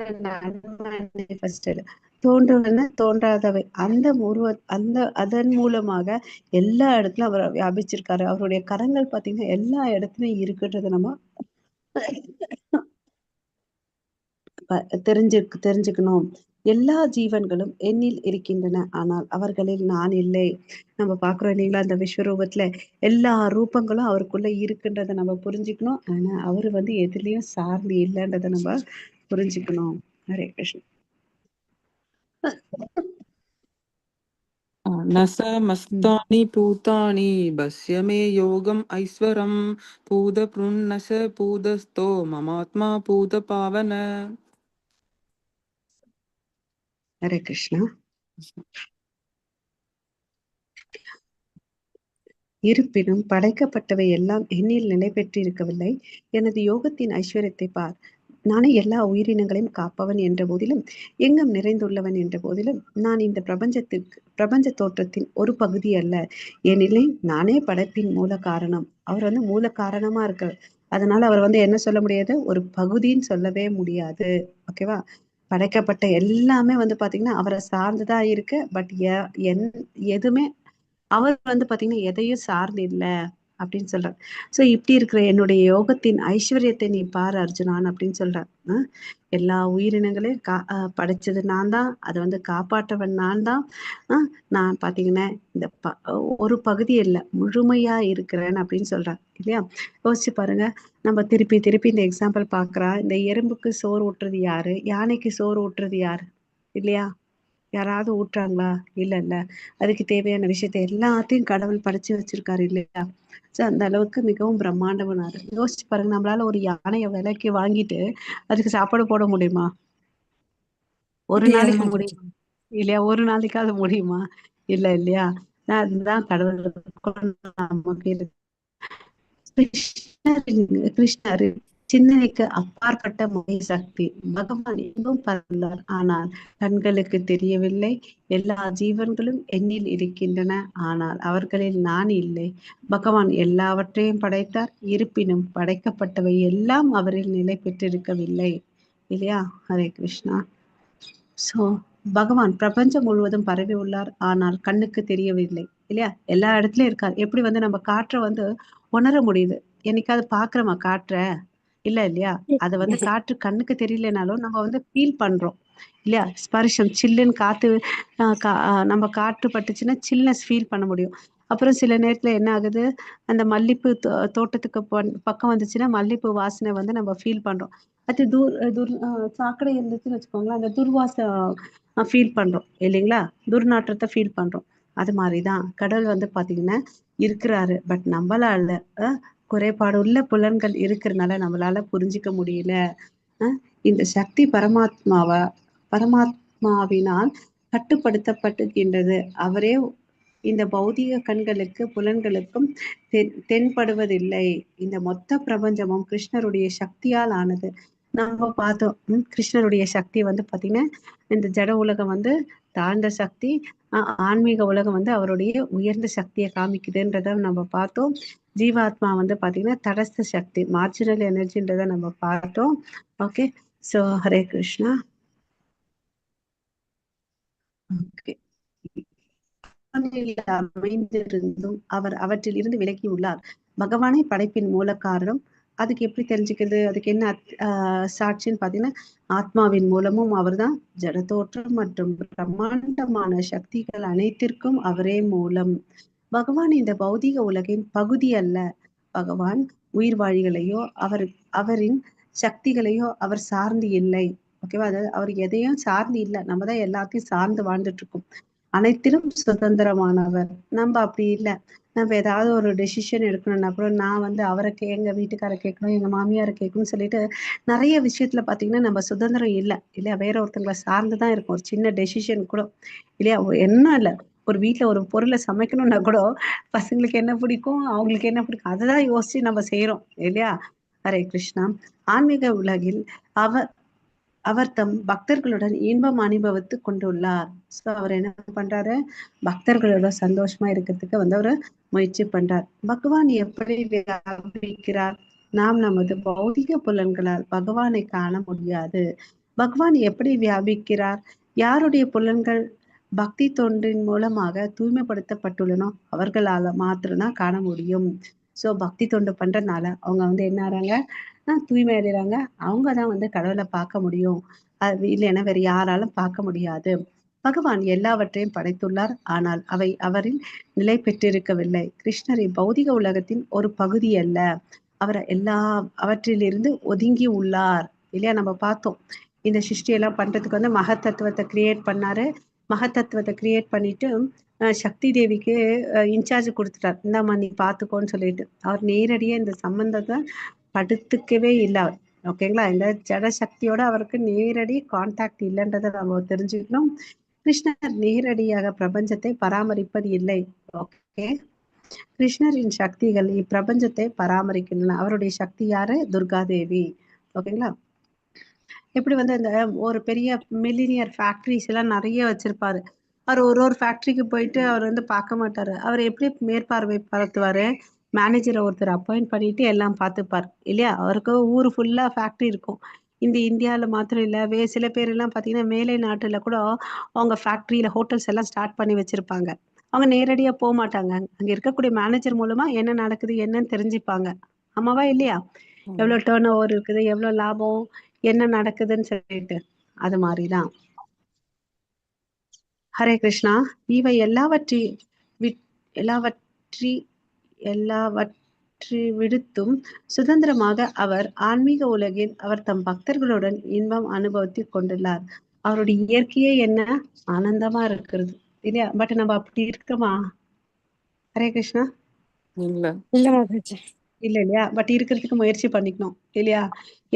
Speaker 2: அன்மேனிஃபெஸ்டட், தோன்றுவன தோன்றாதவை, அந்த உருவ அந்த அதன் மூலமாக எல்லா இடத்துலயும் அவர் வியாபிச்சிருக்காரு. அவருடைய கரங்கள் பாத்தீங்கன்னா எல்லா இடத்துலயும் இருக்குன்றதை நம்ம தெரிஞ்சுக்கணும். எல்லா ஜீவன்களும் என்னில் இருக்கின்றன, ஆனால் அவர்களில் நான் இல்லை. நம்ம பாக்குறோம் இல்லைங்களா? அந்த விஸ்வரூபத்துல எல்லா ரூபங்களும் அவருக்குள்ள இருக்குன்றதை நம்ம புரிஞ்சுக்கணும். ஆனா அவரு வந்து எதுலயும் சார்ந்து இல்லைன்றதை நம்ம புரிஞ்சுக்கணும். ஹரே கிருஷ்ணா.
Speaker 3: ந ச மஸ்தானி பூதானி பஸ்ய மே யோகம் ஐஸ்வரம் பூதப்ருன்னச பூதஸ்தோ மமாத்மா பூத பாவன.
Speaker 2: ஹரே கிருஷ்ணா. இருப்பினும் படைக்கப்பட்டவை எல்லாம் என்னில் நிலை பெற்றிருக்கவில்லை. எனது யோகத்தின் ஐஸ்வர்யத்தை பார். நானே எல்லா உயிரினங்களையும் காப்பவன் என்ற போதிலும், எங்கும் நிறைந்துள்ளவன் என்ற போதிலும், நான் இந்த பிரபஞ்ச தோற்றத்தின் ஒரு பகுதி அல்ல. ஏனெனில் நானே படைப்பின் மூல காரணம். அவர் வந்து மூல காரணமா இருக்கார். அதனால அவர் வந்து என்ன சொல்ல முடியாது, ஒரு பகுதின்னு சொல்லவே முடியாது. ஓகேவா? படைக்கப்பட்ட எல்லாமே வந்து பாத்தீங்கன்னா அவரை சார்ந்துதான் இருக்கு. பட் எதுவுமே அவர் வந்து பாத்தீங்கன்னா எதையும் சார்ந்து இல்லை அப்படின்னு சொல்றார். சோ இப்படி இருக்கிற என்னுடைய யோகத்தின் ஐஸ்வர்யத்தை நீ பார் அர்ஜுனான் அப்படின்னு சொல்றார். எல்லா உயிரினங்களையும் படைச்சது நான் தான், அதை வந்து காப்பாற்றவன் நான் தான். நான் பாத்தீங்கன்னா இந்த ஒரு பகுதி இல்லை, முழுமையா இருக்கிறேன் அப்படின்னு சொல்றார் இல்லையா? யோசிச்சு பாருங்க. நம்ம திருப்பி திருப்பி இந்த எக்ஸாம்பிள் பாக்குறா. இந்த எறும்புக்கு சோறு ஊட்டுறது யாரு? யானைக்கு சோறு ஊட்டுறது யாரு? இல்லையா? யாராவது ஊட்டுறாங்களா? இல்ல இல்ல. அதுக்கு தேவையான விஷயத்தை எல்லாத்தையும் கடவுள் படைச்சு வச்சிருக்காரு இல்லையா? சோ அந்த அளவுக்கு மிகவும் பிரம்மாண்டமானாரு. யோசிச்சு பாருங்க, நம்மளால ஒரு யானையை விலைக்கு வாங்கிட்டு அதுக்கு சாப்பாடு போட முடியுமா? ஒரு
Speaker 1: முடியாது
Speaker 2: நாளைக்கு
Speaker 1: மாதாஜி.
Speaker 2: முடியுமா? இல்லையா? ஒரு நாளைக்காவது முடியுமா? இல்ல இல்லையா? அதுதான் கடவுளுக்கும் நமக்கு இருக்கு. கிருஷ்ணர் சிந்தனைக்கு அப்பாற்பட்ட மாய சக்தி. பகவான் எங்கும் பரவுள்ளார், ஆனால் கண்களுக்கு தெரியவில்லை. எல்லா ஜீவன்களும் என்னில் இருக்கின்றன, ஆனால் அவர்களில் நான் இல்லை. பகவான் எல்லாவற்றையும் படைத்தார், இருப்பினும் படைக்கப்பட்டவை எல்லாம் அவரில் நிலை பெற்றிருக்கவில்லை இல்லையா? ஹரே கிருஷ்ணா. சோ பகவான் பிரபஞ்சம் முழுவதும் பரவி உள்ளார், ஆனால் கண்ணுக்கு தெரியவில்லை இல்லையா? எல்லா இடத்துலயும் இருக்கார். எப்படி வந்து நம்ம காற்றை வந்து உணர முடியுது? என்னைக்காவது பாக்குறோமா காற்றை? இல்ல இல்லையா? அதை வந்து காற்று கண்ணுக்கு தெரியலனாலும் நம்ம வந்து ஃபீல் பண்றோம் இல்லையா? ஸ்பர்ஷம், சில்லுன்னு காத்து, நம்ம காற்று பட்டுச்சுன்னா சில்னஸ் ஃபீல் பண்ண முடியும். அப்புறம் சில நேரத்துல என்ன ஆகுது, அந்த மல்லிப்பூ தோட்டத்துக்கு பக்கம் வந்துச்சுன்னா மல்லிப்பூ வாசனை வந்து நம்ம ஃபீல் பண்றோம். அது தூர் துர் சாக்கடை இருந்துச்சுன்னு வச்சுக்கோங்களேன், அந்த துர்வாசம் ஃபீல் பண்றோம் இல்லைங்களா? துர்நாற்றத்தை ஃபீல் பண்றோம். அது மாதிரிதான் கடவுள் வந்து பாத்தீங்கன்னா இருக்கிறாரு. பட் நம்மளால குறைபாடு உள்ள புலன்கள் இருக்கிறதுனால நம்மளால புரிஞ்சிக்க முடியல. இந்த சக்தி பரமாத்மாவினால் கட்டுப்படுத்தப்பட்டுகின்றது. அவரே இந்த பௌதிக கண்களுக்கு புலன்களுக்கும் தென்படுவதில்லை. இந்த மொத்த பிரபஞ்சமும் கிருஷ்ணருடைய சக்தியால் ஆனது. நம்ம பார்த்தோம், கிருஷ்ணருடைய சக்தி வந்து பாத்தீங்கன்னா இந்த ஜட உலகம் வந்து தாழ்ந்த சக்தி, ஆன்மீக உலகம் வந்து அவருடைய உயர்ந்த சக்தியை காமிக்குதுன்றத நம்ம பார்த்தோம். ஜீவாத்மா வந்து பாத்தீங்கன்னா தடஸ்த சக்தி, மார்ஜினல் எனர்ஜின்றத நம்ம பார்த்தோம். Okay, so Hare Krishna. Okay, அமைந்திருந்தும் அவர் அவற்றில் இருந்து விலகி உள்ளார். பகவானே படைப்பின் மூல காரணம். அதுக்கு எப்படி தெரிஞ்சுக்கிறது? அதுக்கு என்ன சாட்சின்னு பாத்தீங்கன்னா ஆத்மாவின் மூலமும் அவர்தான். ஜடத்தோற்றம் மற்றும் பிரம்மாண்டமான சக்திகள் அனைத்திற்கும் அவரே மூலம். பகவான் இந்த பௌதிக உலகின் பகுதி அல்ல. பகவான் உயிர்வாழிகளையோ அவரின் சக்திகளையோ அவர் சார்ந்து இல்லை. ஓகேவா? அதாவது அவர் எதையும் சார்ந்து இல்லை. நம்ம தான் எல்லாத்தையும் சார்ந்து வாழ்ந்துட்டு இருக்கோம். அனைத்திலும் சுதந்திரமானவர். நம்ம அப்படி இல்லை. நம்ம ஏதாவது ஒரு டெசிஷன் எடுக்கணும்னா கூட நான் வந்து அவரை எங்க வீட்டுக்காரை கேட்கணும், எங்க மாமியாரை கேட்கணும்னு சொல்லிட்டு நிறைய விஷயத்துல பாத்தீங்கன்னா நம்ம சுதந்திரம் இல்லை இல்லையா? வேற ஒருத்தங்களை சார்ந்துதான் இருக்கும் ஒரு சின்ன டெசிஷன் கூட இல்லையா? என்ன இல்லை, ஒரு வீட்டுல ஒரு பொருளை சமைக்கணும்னா கூட பசங்களுக்கு என்ன பிடிக்கும், அவங்களுக்கு என்ன பிடிக்கும், அதை தான் யோசிச்சு நம்ம செய்யறோம் இல்லையா? ஹரே கிருஷ்ணா. ஆன்மீக உலகில் அவர் தம் பக்தர்களுடன் இன்பம் அனுபவித்து கொண்டுள்ளார். சோ அவர் என்ன பண்றாரு, பக்தர்களோட சந்தோஷமா இருக்கிறதுக்கு வந்து அவரு முயற்சி பண்றார். பகவான் எப்படி வியாபிக்கிறார்? நாம் நமது பௌதிக புலன்களால் பகவானை காண முடியாது. பகவான் எப்படி வியாபிக்கிறார்? யாருடைய புலன்கள் பக்தி தொண்டின் மூலமாக தூய்மைப்படுத்தப்பட்டுள்ளனோ அவர்களால மாத்திரம்தான் காண முடியும். சோ பக்தி தொண்டு பண்றதுனால அவங்க வந்து என்ன ஆறாங்க, தூய்மை அடைகிறாங்க. அவங்கதான் வந்து கடவுளை பார்க்க முடியும். அது இல்லைன்னா வேற யாராலும் பார்க்க முடியாது. பகவான் எல்லாவற்றையும் படைத்துள்ளார், ஆனால் அவை அவரில் நிலை பெற்றிருக்கவில்லை. கிருஷ்ணரை பௌதிக உலகத்தின் ஒரு பகுதி அல்ல. அவர் எல்லா அவற்றிலிருந்து ஒதுங்கி உள்ளார் இல்லையா? நம்ம பார்த்தோம் இந்த சிருஷ்டியெல்லாம் பண்றதுக்கு வந்து மகத்தத்துவத்தை கிரியேட் பண்ணாரு. மகத்தத்துவத்தை கிரியேட் பண்ணிட்டு சக்தி தேவிக்கு இன்சார்ஜ் கொடுத்துட்டார். இந்தாம்மா நீ பாத்துக்கோன்னு சொல்லிட்டு. அவர் நேரடியா இந்த சம்பந்தத்தை படுத்துக்கவே இல்லை அவர். ஓகேங்களா? இந்த ஜட சக்தியோட அவருக்கு நேரடி கான்டாக்ட் இல்லைன்றதை நம்ம தெரிஞ்சுக்கணும். கிருஷ்ணர் நேரடியாக பிரபஞ்சத்தை பராமரிப்பது இல்லை. ஓகே, கிருஷ்ணரின் சக்திகள் இப்பிரபஞ்சத்தை பராமரிக்கின்றன. அவருடைய சக்தி யாரு? துர்காதேவி. ஓகேங்களா? எப்படி வந்து இந்த ஒரு பெரிய மில்லினியர் ஃபேக்டரிஸ் எல்லாம் நிறைய வச்சிருப்பாரு. அவர் ஒரு ஒரு ஃபேக்டரிக்கு போயிட்டு அவர் வந்து பார்க்க மாட்டாரு. அவர் எப்படி மேற்பார்வை படுத்துவாரு? மேனேஜரை ஒருத்தர் அப்பாயிண்ட் பண்ணிட்டு எல்லாம் பார்த்துப்பார் இல்லையா? அவருக்கு ஊரு ஃபுல்லா ஃபேக்டரி இருக்கும். இந்த இந்தியாவில மாத்திரம் இல்ல, சில பேர் எல்லாம் பாத்தீங்கன்னா மேலை நாட்டுல கூட அவங்க ஃபேக்டரியில ஹோட்டல்ஸ் எல்லாம் ஸ்டார்ட் பண்ணி வச்சிருப்பாங்க. அவங்க நேரடியா போக மாட்டாங்க. அங்க இருக்கக்கூடிய மேனேஜர் மூலமா என்ன நடக்குது என்னன்னு தெரிஞ்சுப்பாங்க. ஆமாவா இல்லையா? எவ்வளவு டேர்ன் ஓவர் இருக்குது, எவ்வளவு லாபம், என்ன நடக்குதுன்னு சொல்லிட்டு. அது மாதிரிதான். ஹரே கிருஷ்ணா. இவை எல்லாவற்றை விடுத்தும் சுதந்திரமாக அவர் ஆன்மீக உலகில் அவர் தம் பக்தர்களுடன் இன்பம் அனுபவித்துக் கொண்டுள்ளார். அவருடைய இயற்கையே என்ன? ஆனந்தமா இருக்கிறது இல்லையா? பட் நம்ம அப்படி இருக்கோமா? ஹரே கிருஷ்ணா.
Speaker 3: இல்ல.
Speaker 1: இல்ல மாதாஜி.
Speaker 2: இல்ல இல்லையா? பட் இருக்கிறதுக்கு முயற்சி பண்ணிக்கணும் இல்லையா?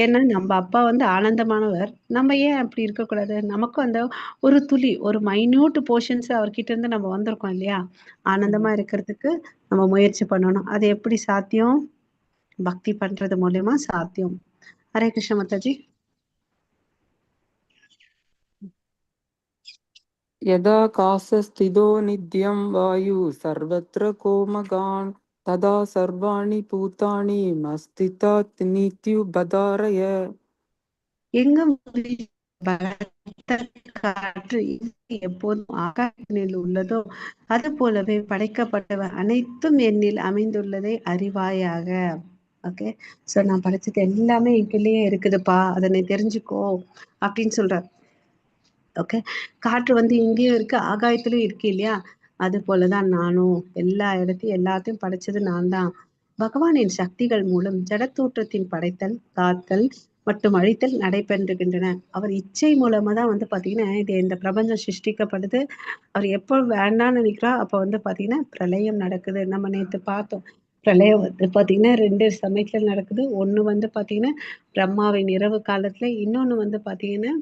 Speaker 2: ஏன்னா நம்ம அப்பா வந்து ஆனந்தமானவர். நம்ம ஏன் அப்படி இருக்கக்கூடாது? நமக்கும் அந்த ஒரு துளி, ஒரு மைன்யூட் போர்ஷன்ஸ் அவர்கிட்ட இருந்து நம்ம வந்திருக்கோம் இல்லையா? ஆனந்தமா இருக்கிறதுக்கு நம்ம முயற்சி பண்ணணும். அது எப்படி சாத்தியம்? பக்தி பண்றது மூலியமா சாத்தியம். ஹரே கிருஷ்ண மாதாஜி.
Speaker 3: यदाकाशस्थितो नित्यं वायु सर्वत्र कोमगान् तदा सर्वाणि भूतानि मस्थितात् नित्युपधारय.
Speaker 2: எங்கும் பலத்த காற்று எப்போதும் ஆகாயத்தினில் உள்ளதோ அது போலவே படைக்கப்பட்டவை அனைத்தும் என்னில் அமைந்துள்ளதை அறிவாயாக. ஓகே, சோ நான் படைச்சது எல்லாமே என்கிட்டயே இருக்குதுப்பா, அதனை தெரிஞ்சுக்கோ அப்படின்னு சொல்றார். ஓகே, காற்று வந்து இங்கேயும் இருக்கு, ஆகாயத்திலயும் இருக்கு இல்லையா? அது போலதான் நானும் எல்லா இடத்தையும் எல்லாத்தையும் படைச்சது நான் தான். பகவானின் சக்திகள் மூலம் ஜடத்தோற்றத்தின் படைத்தல், காத்தல் மற்றும் அழித்தல் நடைபெறுகின்றன. அவர் இச்சை மூலமா தான் வந்து பாத்தீங்கன்னா இது இந்த பிரபஞ்சம் சிருஷ்டிக்கப்படுது. அவர் எப்போ வேண்டாம்னு நினைக்கிறோ அப்ப வந்து பாத்தீங்கன்னா பிரளயம் நடக்குது. நம்ம நேத்து பார்த்தோம், பிரளயம் வந்து பாத்தீங்கன்னா 2 சமயத்துல நடக்குது. ஒண்ணு வந்து பாத்தீங்கன்னா பிரம்மாவின் இரவு காலத்துல, இன்னொன்னு வந்து பாத்தீங்கன்னா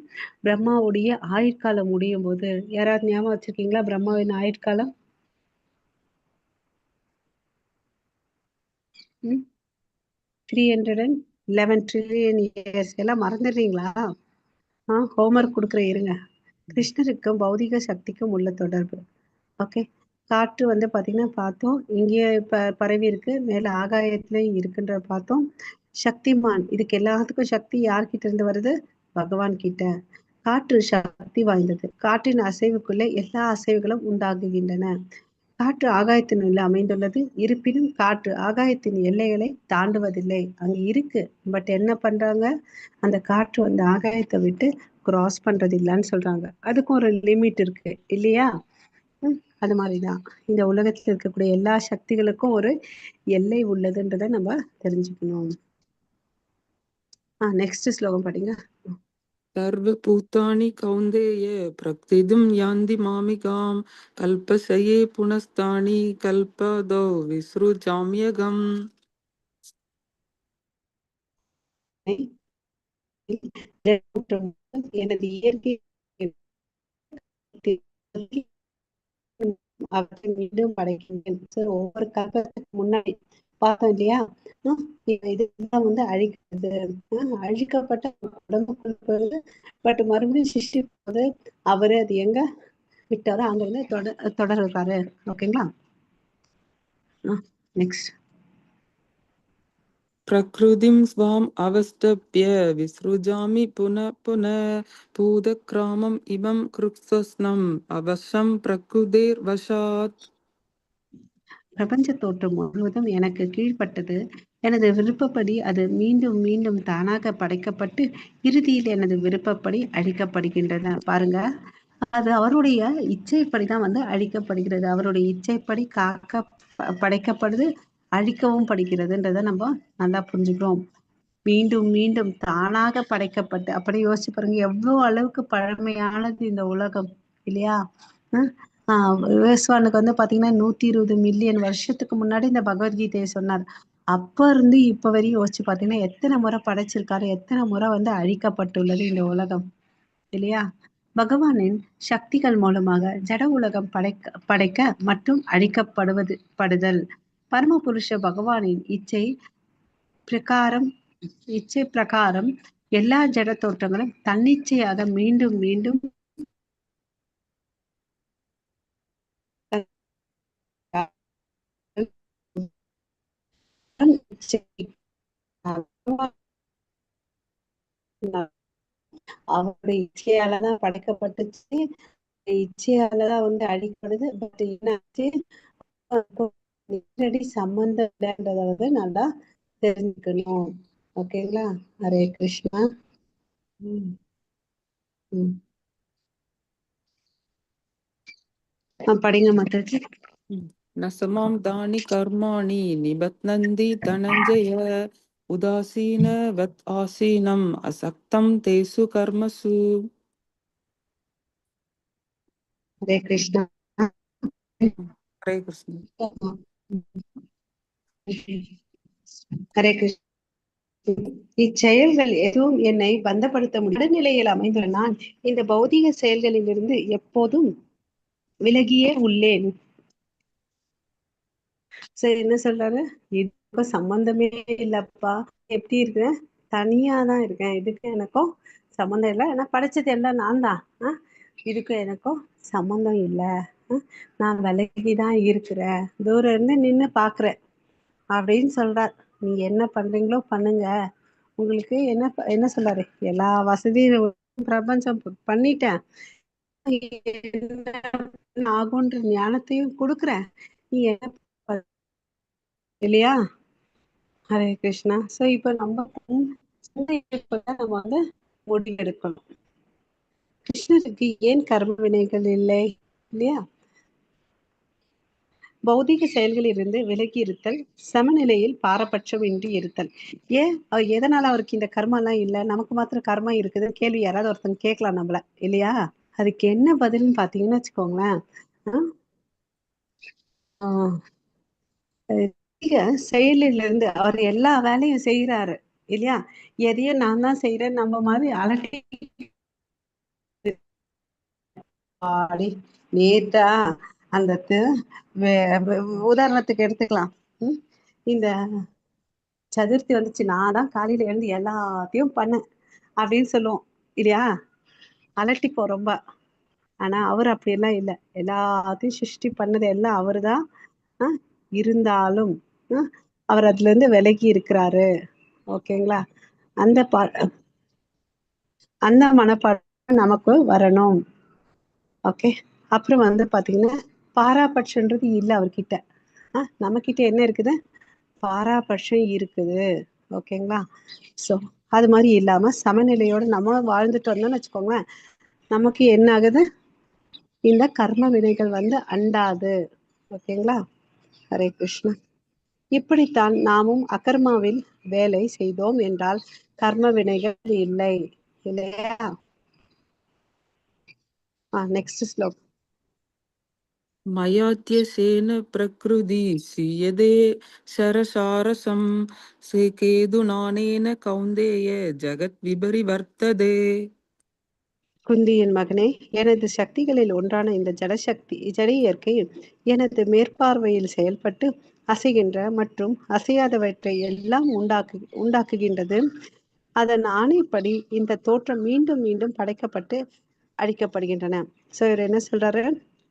Speaker 2: பிரம்மாவுடைய ஆயுட்காலம் முடியும் போது. யாராவது ஞாபகம் வச்சிருக்கீங்களா பிரம்மாவின் ஆயுட்காலம்? 311 ட்ரில்லியன் இயர்ஸ். எல்லாம் மறந்துடுறீங்களா? ஹோம்ஒர்க் கொடுக்குறேன் இருங்க. கிருஷ்ணருக்கும் பௌதிக சக்திக்கும் உள்ள தொடர்பு. ஓகே, காற்று வந்து பாத்தீங்கன்னா பார்த்தோம், இங்கேயே பரவி இருக்கு, மேல ஆகாயத்திலயும் இருக்குன்ற பார்த்தோம். சக்திமான், இதுக்கு எல்லாத்துக்கும் சக்தி யார்கிட்ட இருந்து வருது? பகவான் கிட்ட. காற்று சக்தி வாய்ந்தது. காற்றின் அசைவுக்குள்ளே எல்லா அசைவுகளும் உண்டாகுகின்றன. காற்று ஆகாயத்தினுள்ளே அமைந்துள்ளது. இருப்பினும் காற்று ஆகாயத்தின் எல்லைகளை தாண்டுவதில்லை. அங்க இருக்கு, பட் என்ன பண்றாங்க, அந்த காற்று வந்து ஆகாயத்தை விட்டு கிராஸ் பண்றது இல்லைன்னு சொல்றாங்க. அதுக்கும் ஒரு லிமிட் இருக்கு இல்லையா? அது மாதிரிதான் இந்த உலகத்துல இருக்கக்கூடிய எல்லா சக்திகளுக்கும் ஒரு எல்லை உள்ளதுன்றதை நம்ம தெரிஞ்சுக்கணும். நெக்ஸ்ட் ஸ்லோகம் படிங்க.
Speaker 3: சர்வபூதானி கௌந்தேய பிரக்திதும் யாந்தி மாமிகாம் கல்பசயே புனஸ்தானி கல்பதோ விஸ்ருஜாம்யகம்.
Speaker 2: எனது இயற்கை அவற்றை மீண்டும் படைக்கின்றேன். ஒவ்வொரு கல்பத்துக்கு முன்னாடி பார்த்தோம் இல்லையா? இதுதான் வந்து அழிக்கிறது. அழிக்கப்பட்ட உடம்புக்குள்ள போகுது, பட் மறுபடியும் சிருஷ்டி போது அவரு அது எங்க விட்டாரோ அங்க வந்து தொடர்றாரு. ஓகேங்களா? நெக்ஸ்ட்.
Speaker 3: பிரகிருதிம் ஸ்வாம் அவஸ்தப்ய விஸ்ருஜாமி புன புன பூதக்ராமம் இமம் கிருத்ஸ்னம் அவசம் பிரகிருதேர் வசாத்.
Speaker 2: பிரபஞ்ச தோற்றம் முழுவதும் எனக்கு கீழ்ப்பட்டது. எனது விருப்பப்படி அது மீண்டும் மீண்டும் தானாக படைக்கப்பட்டு இறுதியில் எனது விருப்பப்படி அழிக்கப்படுகின்றன. பாருங்க, அது அவருடைய இச்சைப்படிதான் வந்து அழிக்கப்படுகிறது. அவருடைய இச்சைப்படி காக்க படைக்கப்படுது, அழிக்கவும் படுகிறதுன்றதை நம்ம நல்லா புரிஞ்சுக்கிறோம். மீண்டும் மீண்டும் தானாக படைக்கப்பட்டு, அப்படி யோசிச்சு பாருங்க, எவ்வளவு அளவுக்கு பழமையானது இந்த உலகம் இல்லையா? விவஸ்வானுக்கு வந்து பாத்தீங்கன்னா 120 மில்லியன் வருஷத்துக்கு முன்னாடி இந்த பகவத்கீதையை சொன்னார். அப்ப இருந்து இப்ப வரையும் யோசிச்சு பாத்தீங்கன்னா எத்தனை முறை படைச்சிருக்காரு, எத்தனை முறை வந்து அழிக்கப்பட்டுள்ளது இந்த உலகம் இல்லையா? பகவானின் சக்திகள் மூலமாக ஜட உலகம் படைக்க மற்றும் அழிக்கப்படுவது படுதல். பரமபுருஷ பகவானின் இச்சை பிரகாரம் எல்லா ஜட தோற்றங்களும் தன்னிச்சையாக மீண்டும் மீண்டும் அவருடைய இச்சையாலதான் படைக்கப்பட்டுச்சு, இச்சையாலதான் வந்து அழிக்கப்படுது. பட் என்னாச்சு, நேரடி சம்பந்தம் இல்லைன்றத வந்து நல்லா தெரிஞ்சுக்கணும். ஓகேங்களா? ஹரே கிருஷ்ணா. படிங்க மாதாஜி.
Speaker 3: நசமாம் தானி கர்மாணி நிபத்னந்தி தனஞ்சய உதாசீன வத் ஆசீனம் அசக்தம் தேசு கர்மசு.
Speaker 2: ஹரே கிருஷ்ணா.
Speaker 3: ஹரே கிருஷ்ணா.
Speaker 2: ஹரே கிருஷ்ணா. இச்செயல்கள் எதுவும் என்னை பந்தப்படுத்த முடியும். நடுநிலையில் அமைந்துள்ள நான் இந்த பௌதிக செயல்களில் இருந்து எப்போதும் விலகியே உள்ளேன். சரி, என்ன சொல்றாரு? இதுக்கும் சம்பந்தமே இல்லப்பா. எப்படி இருக்கிறேன்? தனியா தான் இருக்கேன். இதுக்கு எனக்கும் சம்பந்தம் இல்லை. ஏன்னா படைச்சது எல்லாம் நான் தான். இதுக்கும் எனக்கும் சம்பந்தம் இல்லை. நான் விலகிதான் இருக்கிறேன், தூரம் இருந்து நின்னு பாக்குறேன் அப்படின்னு சொல்றார். நீங்க என்ன பண்றீங்களோ பண்ணுங்க. உங்களுக்கு என்ன என்ன சொல்றாரு? எல்லா வசதியும் பிரபஞ்சம் பண்ணிட்டேன், என்ன ஆகுன்ற ஞானத்தையும் கொடுக்குறேன், நீ என்ன இல்லையா? ஹரே கிருஷ்ணா. சோ இப்ப நம்ம நம்ம வந்து முடிவெடுக்கணும். கிருஷ்ணருக்கு ஏன் கர்ம வினைகள் இல்லை இல்லையா? பௌதிக செயல்களில் இருந்து விலகி இருத்தல், சமநிலையில் பாரபட்சம் இன்றி இருத்தல். ஏன் எதனால அவருக்கு இந்த கர்மா எல்லாம் இல்லை, நமக்கு மாத்திரம் கர்மா இருக்குதுன்னு கேள்வி யாராவது ஒருத்தங்க கேட்கலாம் நம்மள இல்லையா? அதுக்கு என்ன பதில்னு பாத்தீங்கன்னா வச்சுக்கோங்களேன், ஆஹ் செயலிலிருந்து அவர் எல்லா வேலையும் செய்யறாரு இல்லையா? எதையும் நான் தான் செய்யறேன் நம்ம மாதிரி அலட்டி ஆடி நேத்தா அந்த உதாரணத்துக்கு எடுத்துக்கலாம். இந்த சதுர்த்தி வந்துச்சு, நான் தான் காலையில எழுந்து எல்லாத்தையும் பண்ணேன் அப்படின்னு சொல்லுவோம் இல்லையா? அலட்டிப்போம் ரொம்ப. ஆனா அவர் அப்படியெல்லாம் இல்லை, எல்லாத்தையும் சிருஷ்டி பண்ணது எல்லாம் அவரு தான். இருந்தாலும் அவர் அதுல இருந்து விலகி இருக்கிறாரு. ஓகேங்களா? அந்த அந்த மனப்பாடம் நமக்கு வரணும். ஓகே. அப்புறம் வந்து பாத்தீங்கன்னா பாராபட்சன்றது இல்லை அவர்கிட்ட. நம்ம கிட்ட என்ன இருக்குது? பாராபட்சம் இருக்குது. ஓகேங்களா? சோ அது மாதிரி இல்லாம சமநிலையோட நம்ம வாழ்ந்துட்டு வந்தோம்னு வச்சுக்கோங்களேன், நமக்கு என்ன ஆகுது? இந்த கர்ம வினைகள் வந்து அண்டாது. ஓகேங்களா? ஹரே கிருஷ்ணா. இப்படித்தான் நாமும் அகர்மாவில் வேலை செய்தோம் என்றால் கர்ம வினைகள் இல்லை இல்லையா? நெக்ஸ்ட் ஸ்லோக்.
Speaker 3: மயாத்யசேன பிரகிருதி சீயதே சரசாரசம் சேகேதுநானேன கௌந்தேய ஜகத் விபரிவர்த்ததே.
Speaker 2: குந்தியின் மகனே, எனது சக்திகளில் ஒன்றான இந்த ஜடசக்தி ஜட இயற்கை எனது மேற்பார்வையில் செயல்பட்டு அசைகின்ற மற்றும் அசையாதவற்றை எல்லாம் உண்டாக்குகின்றது. அதன் ஆணைப்படி இந்த தோற்றம் மீண்டும் மீண்டும் படைக்கப்பட்டு அழிக்கப்படுகின்றன. சோ இவர் என்ன சொல்றாரு?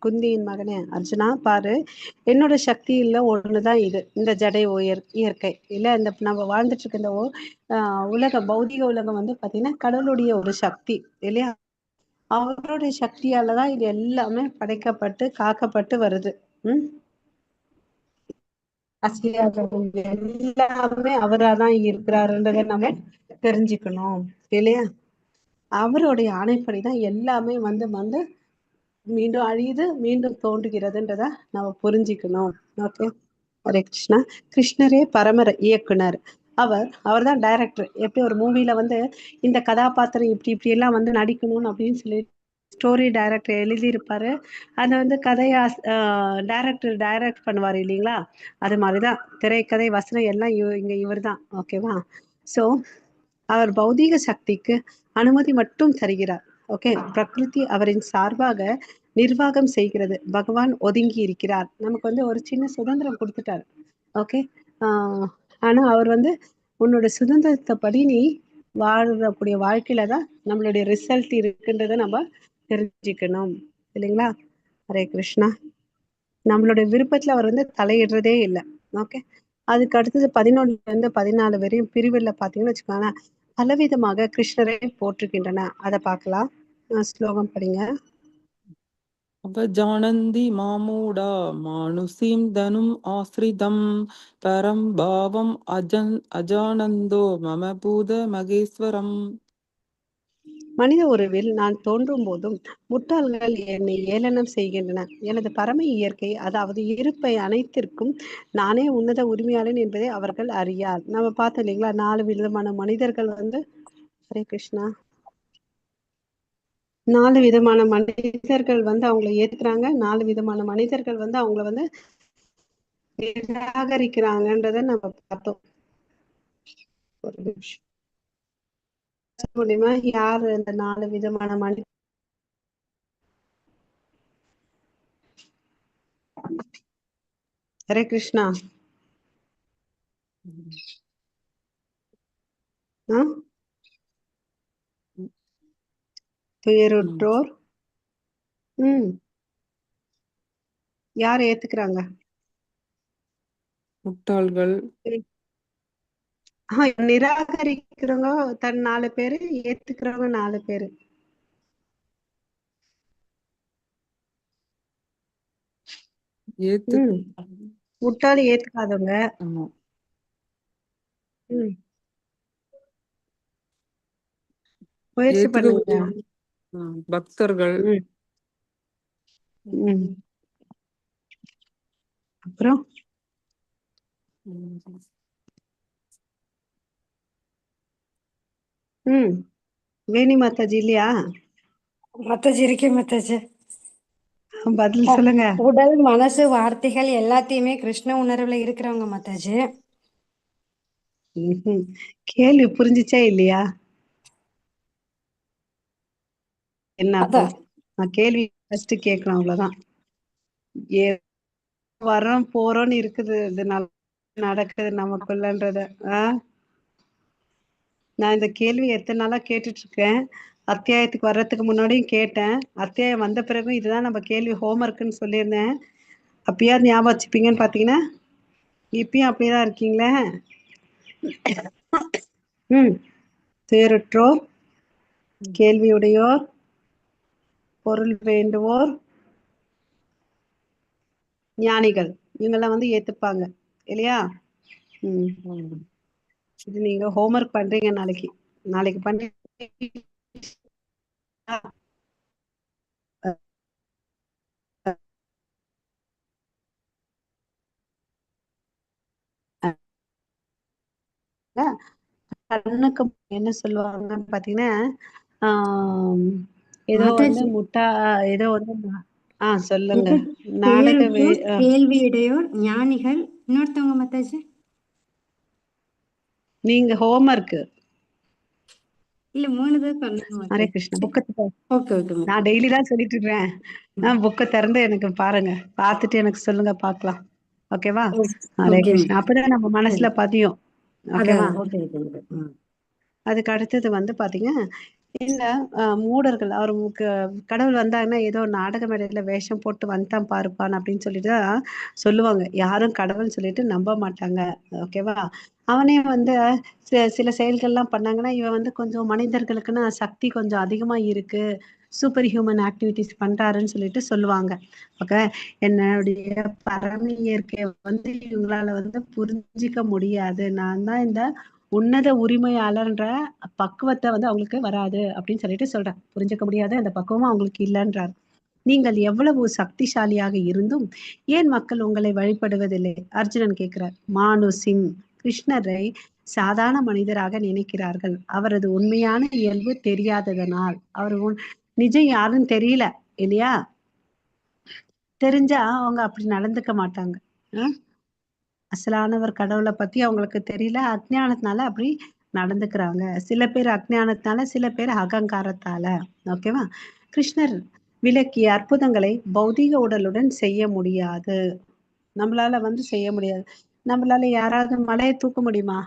Speaker 2: குந்தியின் மகனே அர்ஜுனா பாரு, என்னோட சக்தி இல்ல ஒண்ணுதான் இது, இந்த ஜடை இயற்கை இல்ல, இந்த நம்ம வாழ்ந்துட்டு இருக்க இந்த உலகம், பௌதிக உலகம் வந்து பாத்தீங்கன்னா கடவுளுடைய ஒரு சக்தி இல்லையா? அவருடைய சக்தியாலதான் இது எல்லாமே படைக்கப்பட்டு காக்கப்பட்டு வருது. அசையாதவங்க எல்லாமே அவராதான் இருக்கிறாருன்றதை நம்ம தெரிஞ்சுக்கணும் இல்லையா? அவருடைய ஆணைப்படிதான் எல்லாமே வந்து வந்து மீண்டும் அழியுது, மீண்டும் தோன்றுகிறதுன்றத நம்ம புரிஞ்சுக்கணும். ஓகே, ஹரே கிருஷ்ணா. கிருஷ்ணரே பரம இயக்குனர். அவர் தான் டைரக்டர். எப்படி ஒரு மூவில வந்து இந்த கதாபாத்திரம் இப்படி இப்படி எல்லாம் வந்து நடிக்கணும்னு அப்படின்னு சொல்லி ஸ்டோரி டைரக்டர் எழுதியிருப்பாரு. அதை வந்து கதையா டைரக்டர் டைரக்ட் பண்ணுவாரு இல்லைங்களா? அது மாதிரிதான் திரைக்கதை வசனம் எல்லாம் இங்க இவர் தான். ஓகேவா? சோ அவர் பௌதீக சக்திக்கு அனுமதி மட்டும் தருகிறார். ஓகே, பிரகிருதி அவரின் சார்பாக நிர்வாகம் செய்கிறது. பகவான் ஒதுங்கி இருக்கிறார். நமக்கு வந்து ஒரு சின்ன சுதந்திரம் கொடுத்துட்டாரு. ஓகே, ஆனா அவர் வந்து உன்னோட சுதந்திரத்தை படி நீ வாழக்கூடிய வாழ்க்கையில தான் நம்மளுடைய ரிசல்ட் இருக்குன்றதை நம்ம தெரிஞ்சுக்கணும் இல்லைங்களா? ஹரே கிருஷ்ணா. நம்மளுடைய விருப்பத்துல அவர் வந்து தலையிடுறதே இல்லை. ஓகே, அதுக்கு அடுத்தது 11ல இருந்து 14 வரையும் பிரிவுல பாத்தீங்கன்னு வச்சுக்கோங்களேன், பலவிதமாக கிருஷ்ணரை போற்றுகின்றன. அதை பார்க்கலாம். ஸ்லோகம் படிங்க.
Speaker 3: அவஜானந்தி மாமூடா மானுசீம் தனும் ஆஸ்ரிதம் பரம் பாவம் அஜானந்தோ மம பூத மகேஸ்வரம்.
Speaker 2: மனித உருவில் நான் தோன்றும் போதும் முட்டாள்கள் என்னை ஏளனம் செய்கின்றன. எனது பரம இயற்கை, அதாவது இருப்பை அனைத்திற்கும் நானே உன்னத உரிமையாளன் என்பதை அவர்கள் அறியார். நம்ம பார்த்தோம் இல்லைங்களா, 4 விதமான மனிதர்கள் வந்து. ஹரே கிருஷ்ணா. 4 விதமான மனிதர்கள் வந்து அவங்கள ஏத்துக்கிறாங்க, 4 விதமான மனிதர்கள் வந்து அவங்கள வந்து நிராகரிக்கிறாங்கன்றத நம்ம பார்த்தோம். ஒரு நிமிஷம் முடியுமா? யாரு இந்த 4 விதமான மனித? ஹரே கிருஷ்ணா. துயருற்றோர். ம் யார் ஏத்துக்கிறாங்க?
Speaker 3: முட்டாள்கள்.
Speaker 2: நிராகரிக்கிறவங்க தன் 4 பேரு, ஏத்துக்கிறவங்க 4 பேரு.
Speaker 3: ஏத்து
Speaker 2: முட்டாள் ஏத்துக்காதவங்க.
Speaker 3: ஆமா.
Speaker 2: முயற்சி பண்ணுங்க.
Speaker 3: பக்தர்கள்.
Speaker 2: அப்புறம் வேணி மாதாஜி இல்லையா?
Speaker 1: மாதாஜி இருக்கேன் மாதாஜி.
Speaker 2: பதில் சொல்லுங்க.
Speaker 1: உடல், மனசு, வார்த்தைகள் எல்லாத்தையுமே கிருஷ்ண உணர்வுல இருக்கிறவங்க மாதாஜி.
Speaker 2: கேள்வி புரிஞ்சிச்சா இல்லையா? என்ன அப்போ? நான் கேள்வி ஃபர்ஸ்ட் கேட்கணும், அவ்வளவுதான். வரோம் போறோம்னு இருக்குது, இது நடக்குது நமக்குள்ளன்றத. நான் இந்த கேள்வி எத்தனை நாளா கேட்டுட்டு இருக்கேன். அத்தியாயத்துக்கு வர்றதுக்கு முன்னாடியும் கேட்டேன், அத்தியாயம் வந்த பிறகும் இதுதான் நம்ம கேள்வி ஹோம்ஒர்க்குன்னு சொல்லியிருந்தேன். அப்பயாவது ஞாபகம் வச்சுப்பீங்கன்னு பாத்தீங்கன்னா இப்பயும் அப்படியேதான் இருக்கீங்களே. தேருற்றோர், கேள்வியுடையோர், பொருள் வேண்டுவோர், ஞானிகள், இவங்கெல்லாம் வந்து ஏத்துப்பாங்க இல்லையா? இது நீங்க ஹோம்ஒர்க் பண்றீங்க நாளைக்கு. நாளைக்கு பண்ணி கண்ணுக்கு என்ன சொல்லுவாங்கன்னு பாத்தீங்கன்னா, ஏதோ வந்து முட்டா, ஏதோ வந்து சொல்லுங்க. நாடக
Speaker 1: கேள்வியுடையோர், ஞானிகள், இன்னொருத்தவங்க மாதாஜி.
Speaker 2: நீங்க ஹோம்ஒர்க்
Speaker 1: இல்ல 3 தான் சொன்னீங்க.
Speaker 2: ஹரே கிருஷ்ணா. புக்கை
Speaker 1: ஓகே ஓகே,
Speaker 2: நான் டெய்லி தான் சொல்லிட்டு இருக்கேன். புக்கை திறந்து எனக்கு பாருங்க, பார்த்துட்டு எனக்கு சொல்லுங்க, பாக்கலாம். ஓகேவா? ஹரே கிருஷ்ணா. அப்பதான் நம்ம மனசுல பதியும். ஓகேவா? அதுக்கு அடுத்தது வந்து பாத்தீங்க, இந்த மூடர்கள், அவர் கடவுள் வந்தாங்கன்னா ஏதோ நாடக மேடையில வேஷம் போட்டு வந்துட்டான் பாருப்பான் அப்படின்னு சொல்லிட்டு தான் சொல்லுவாங்க. யாரும் கடவுள்னு சொல்லிட்டு நம்ப மாட்டாங்க. ஓகேவா? அவனே வந்து சில செயல்கள்லாம் பண்ணாங்கன்னா இவன் வந்து கொஞ்சம் மனிதர்களுக்குன்னா சக்தி கொஞ்சம் அதிகமா இருக்கு, சூப்பர் ஹியூமன் ஆக்டிவிட்டிஸ் பண்றாருன்னு சொல்லிட்டு சொல்லுவாங்க. ஓகே, என்னுடைய பரம இயற்கையை வந்து இவங்களால வந்து புரிஞ்சிக்க முடியாது, நான் தான் இந்த உன்னத உரிமையாளர்ன்ற பக்குவத்தை வந்து அவங்களுக்கு வராது அப்படின்னு சொல்லிட்டு சொல்றேன். புரிஞ்சுக்க முடியாது, அந்த பக்குவமும் அவங்களுக்கு இல்லைன்றார். நீங்கள் எவ்வளவு சக்திசாலியாக இருந்தும் ஏன் மக்கள் உங்களை வழிபடுவதில்லை? அர்ஜுனன் கேட்கிறார். மானுசிம், கிருஷ்ணரை சாதாரண மனிதராக நினைக்கிறார்கள், அவரது உண்மையான இயல்பு தெரியாததனால். அவர் நிஜம் யாருன்னு தெரியல இல்லையா? தெரிஞ்சா அவங்க அப்படி நடந்துக்க மாட்டாங்க. அசலானவர் கடவுளை பத்தி அவங்களுக்கு தெரியல, அஜ்ஞானத்தினால அப்படி நடந்துக்கிறாங்க. சில பேர் அஜ்ஞானத்தினால, சில பேர் அகங்காரத்தால. ஓகேவா? கிருஷ்ணர் விளக்கிய அற்புதங்களை பௌதிக உடலுடன் செய்ய முடியாது, நம்மளால வந்து செய்ய முடியாது. நம்மளால யாராவது மலையை தூக்க முடியுமா?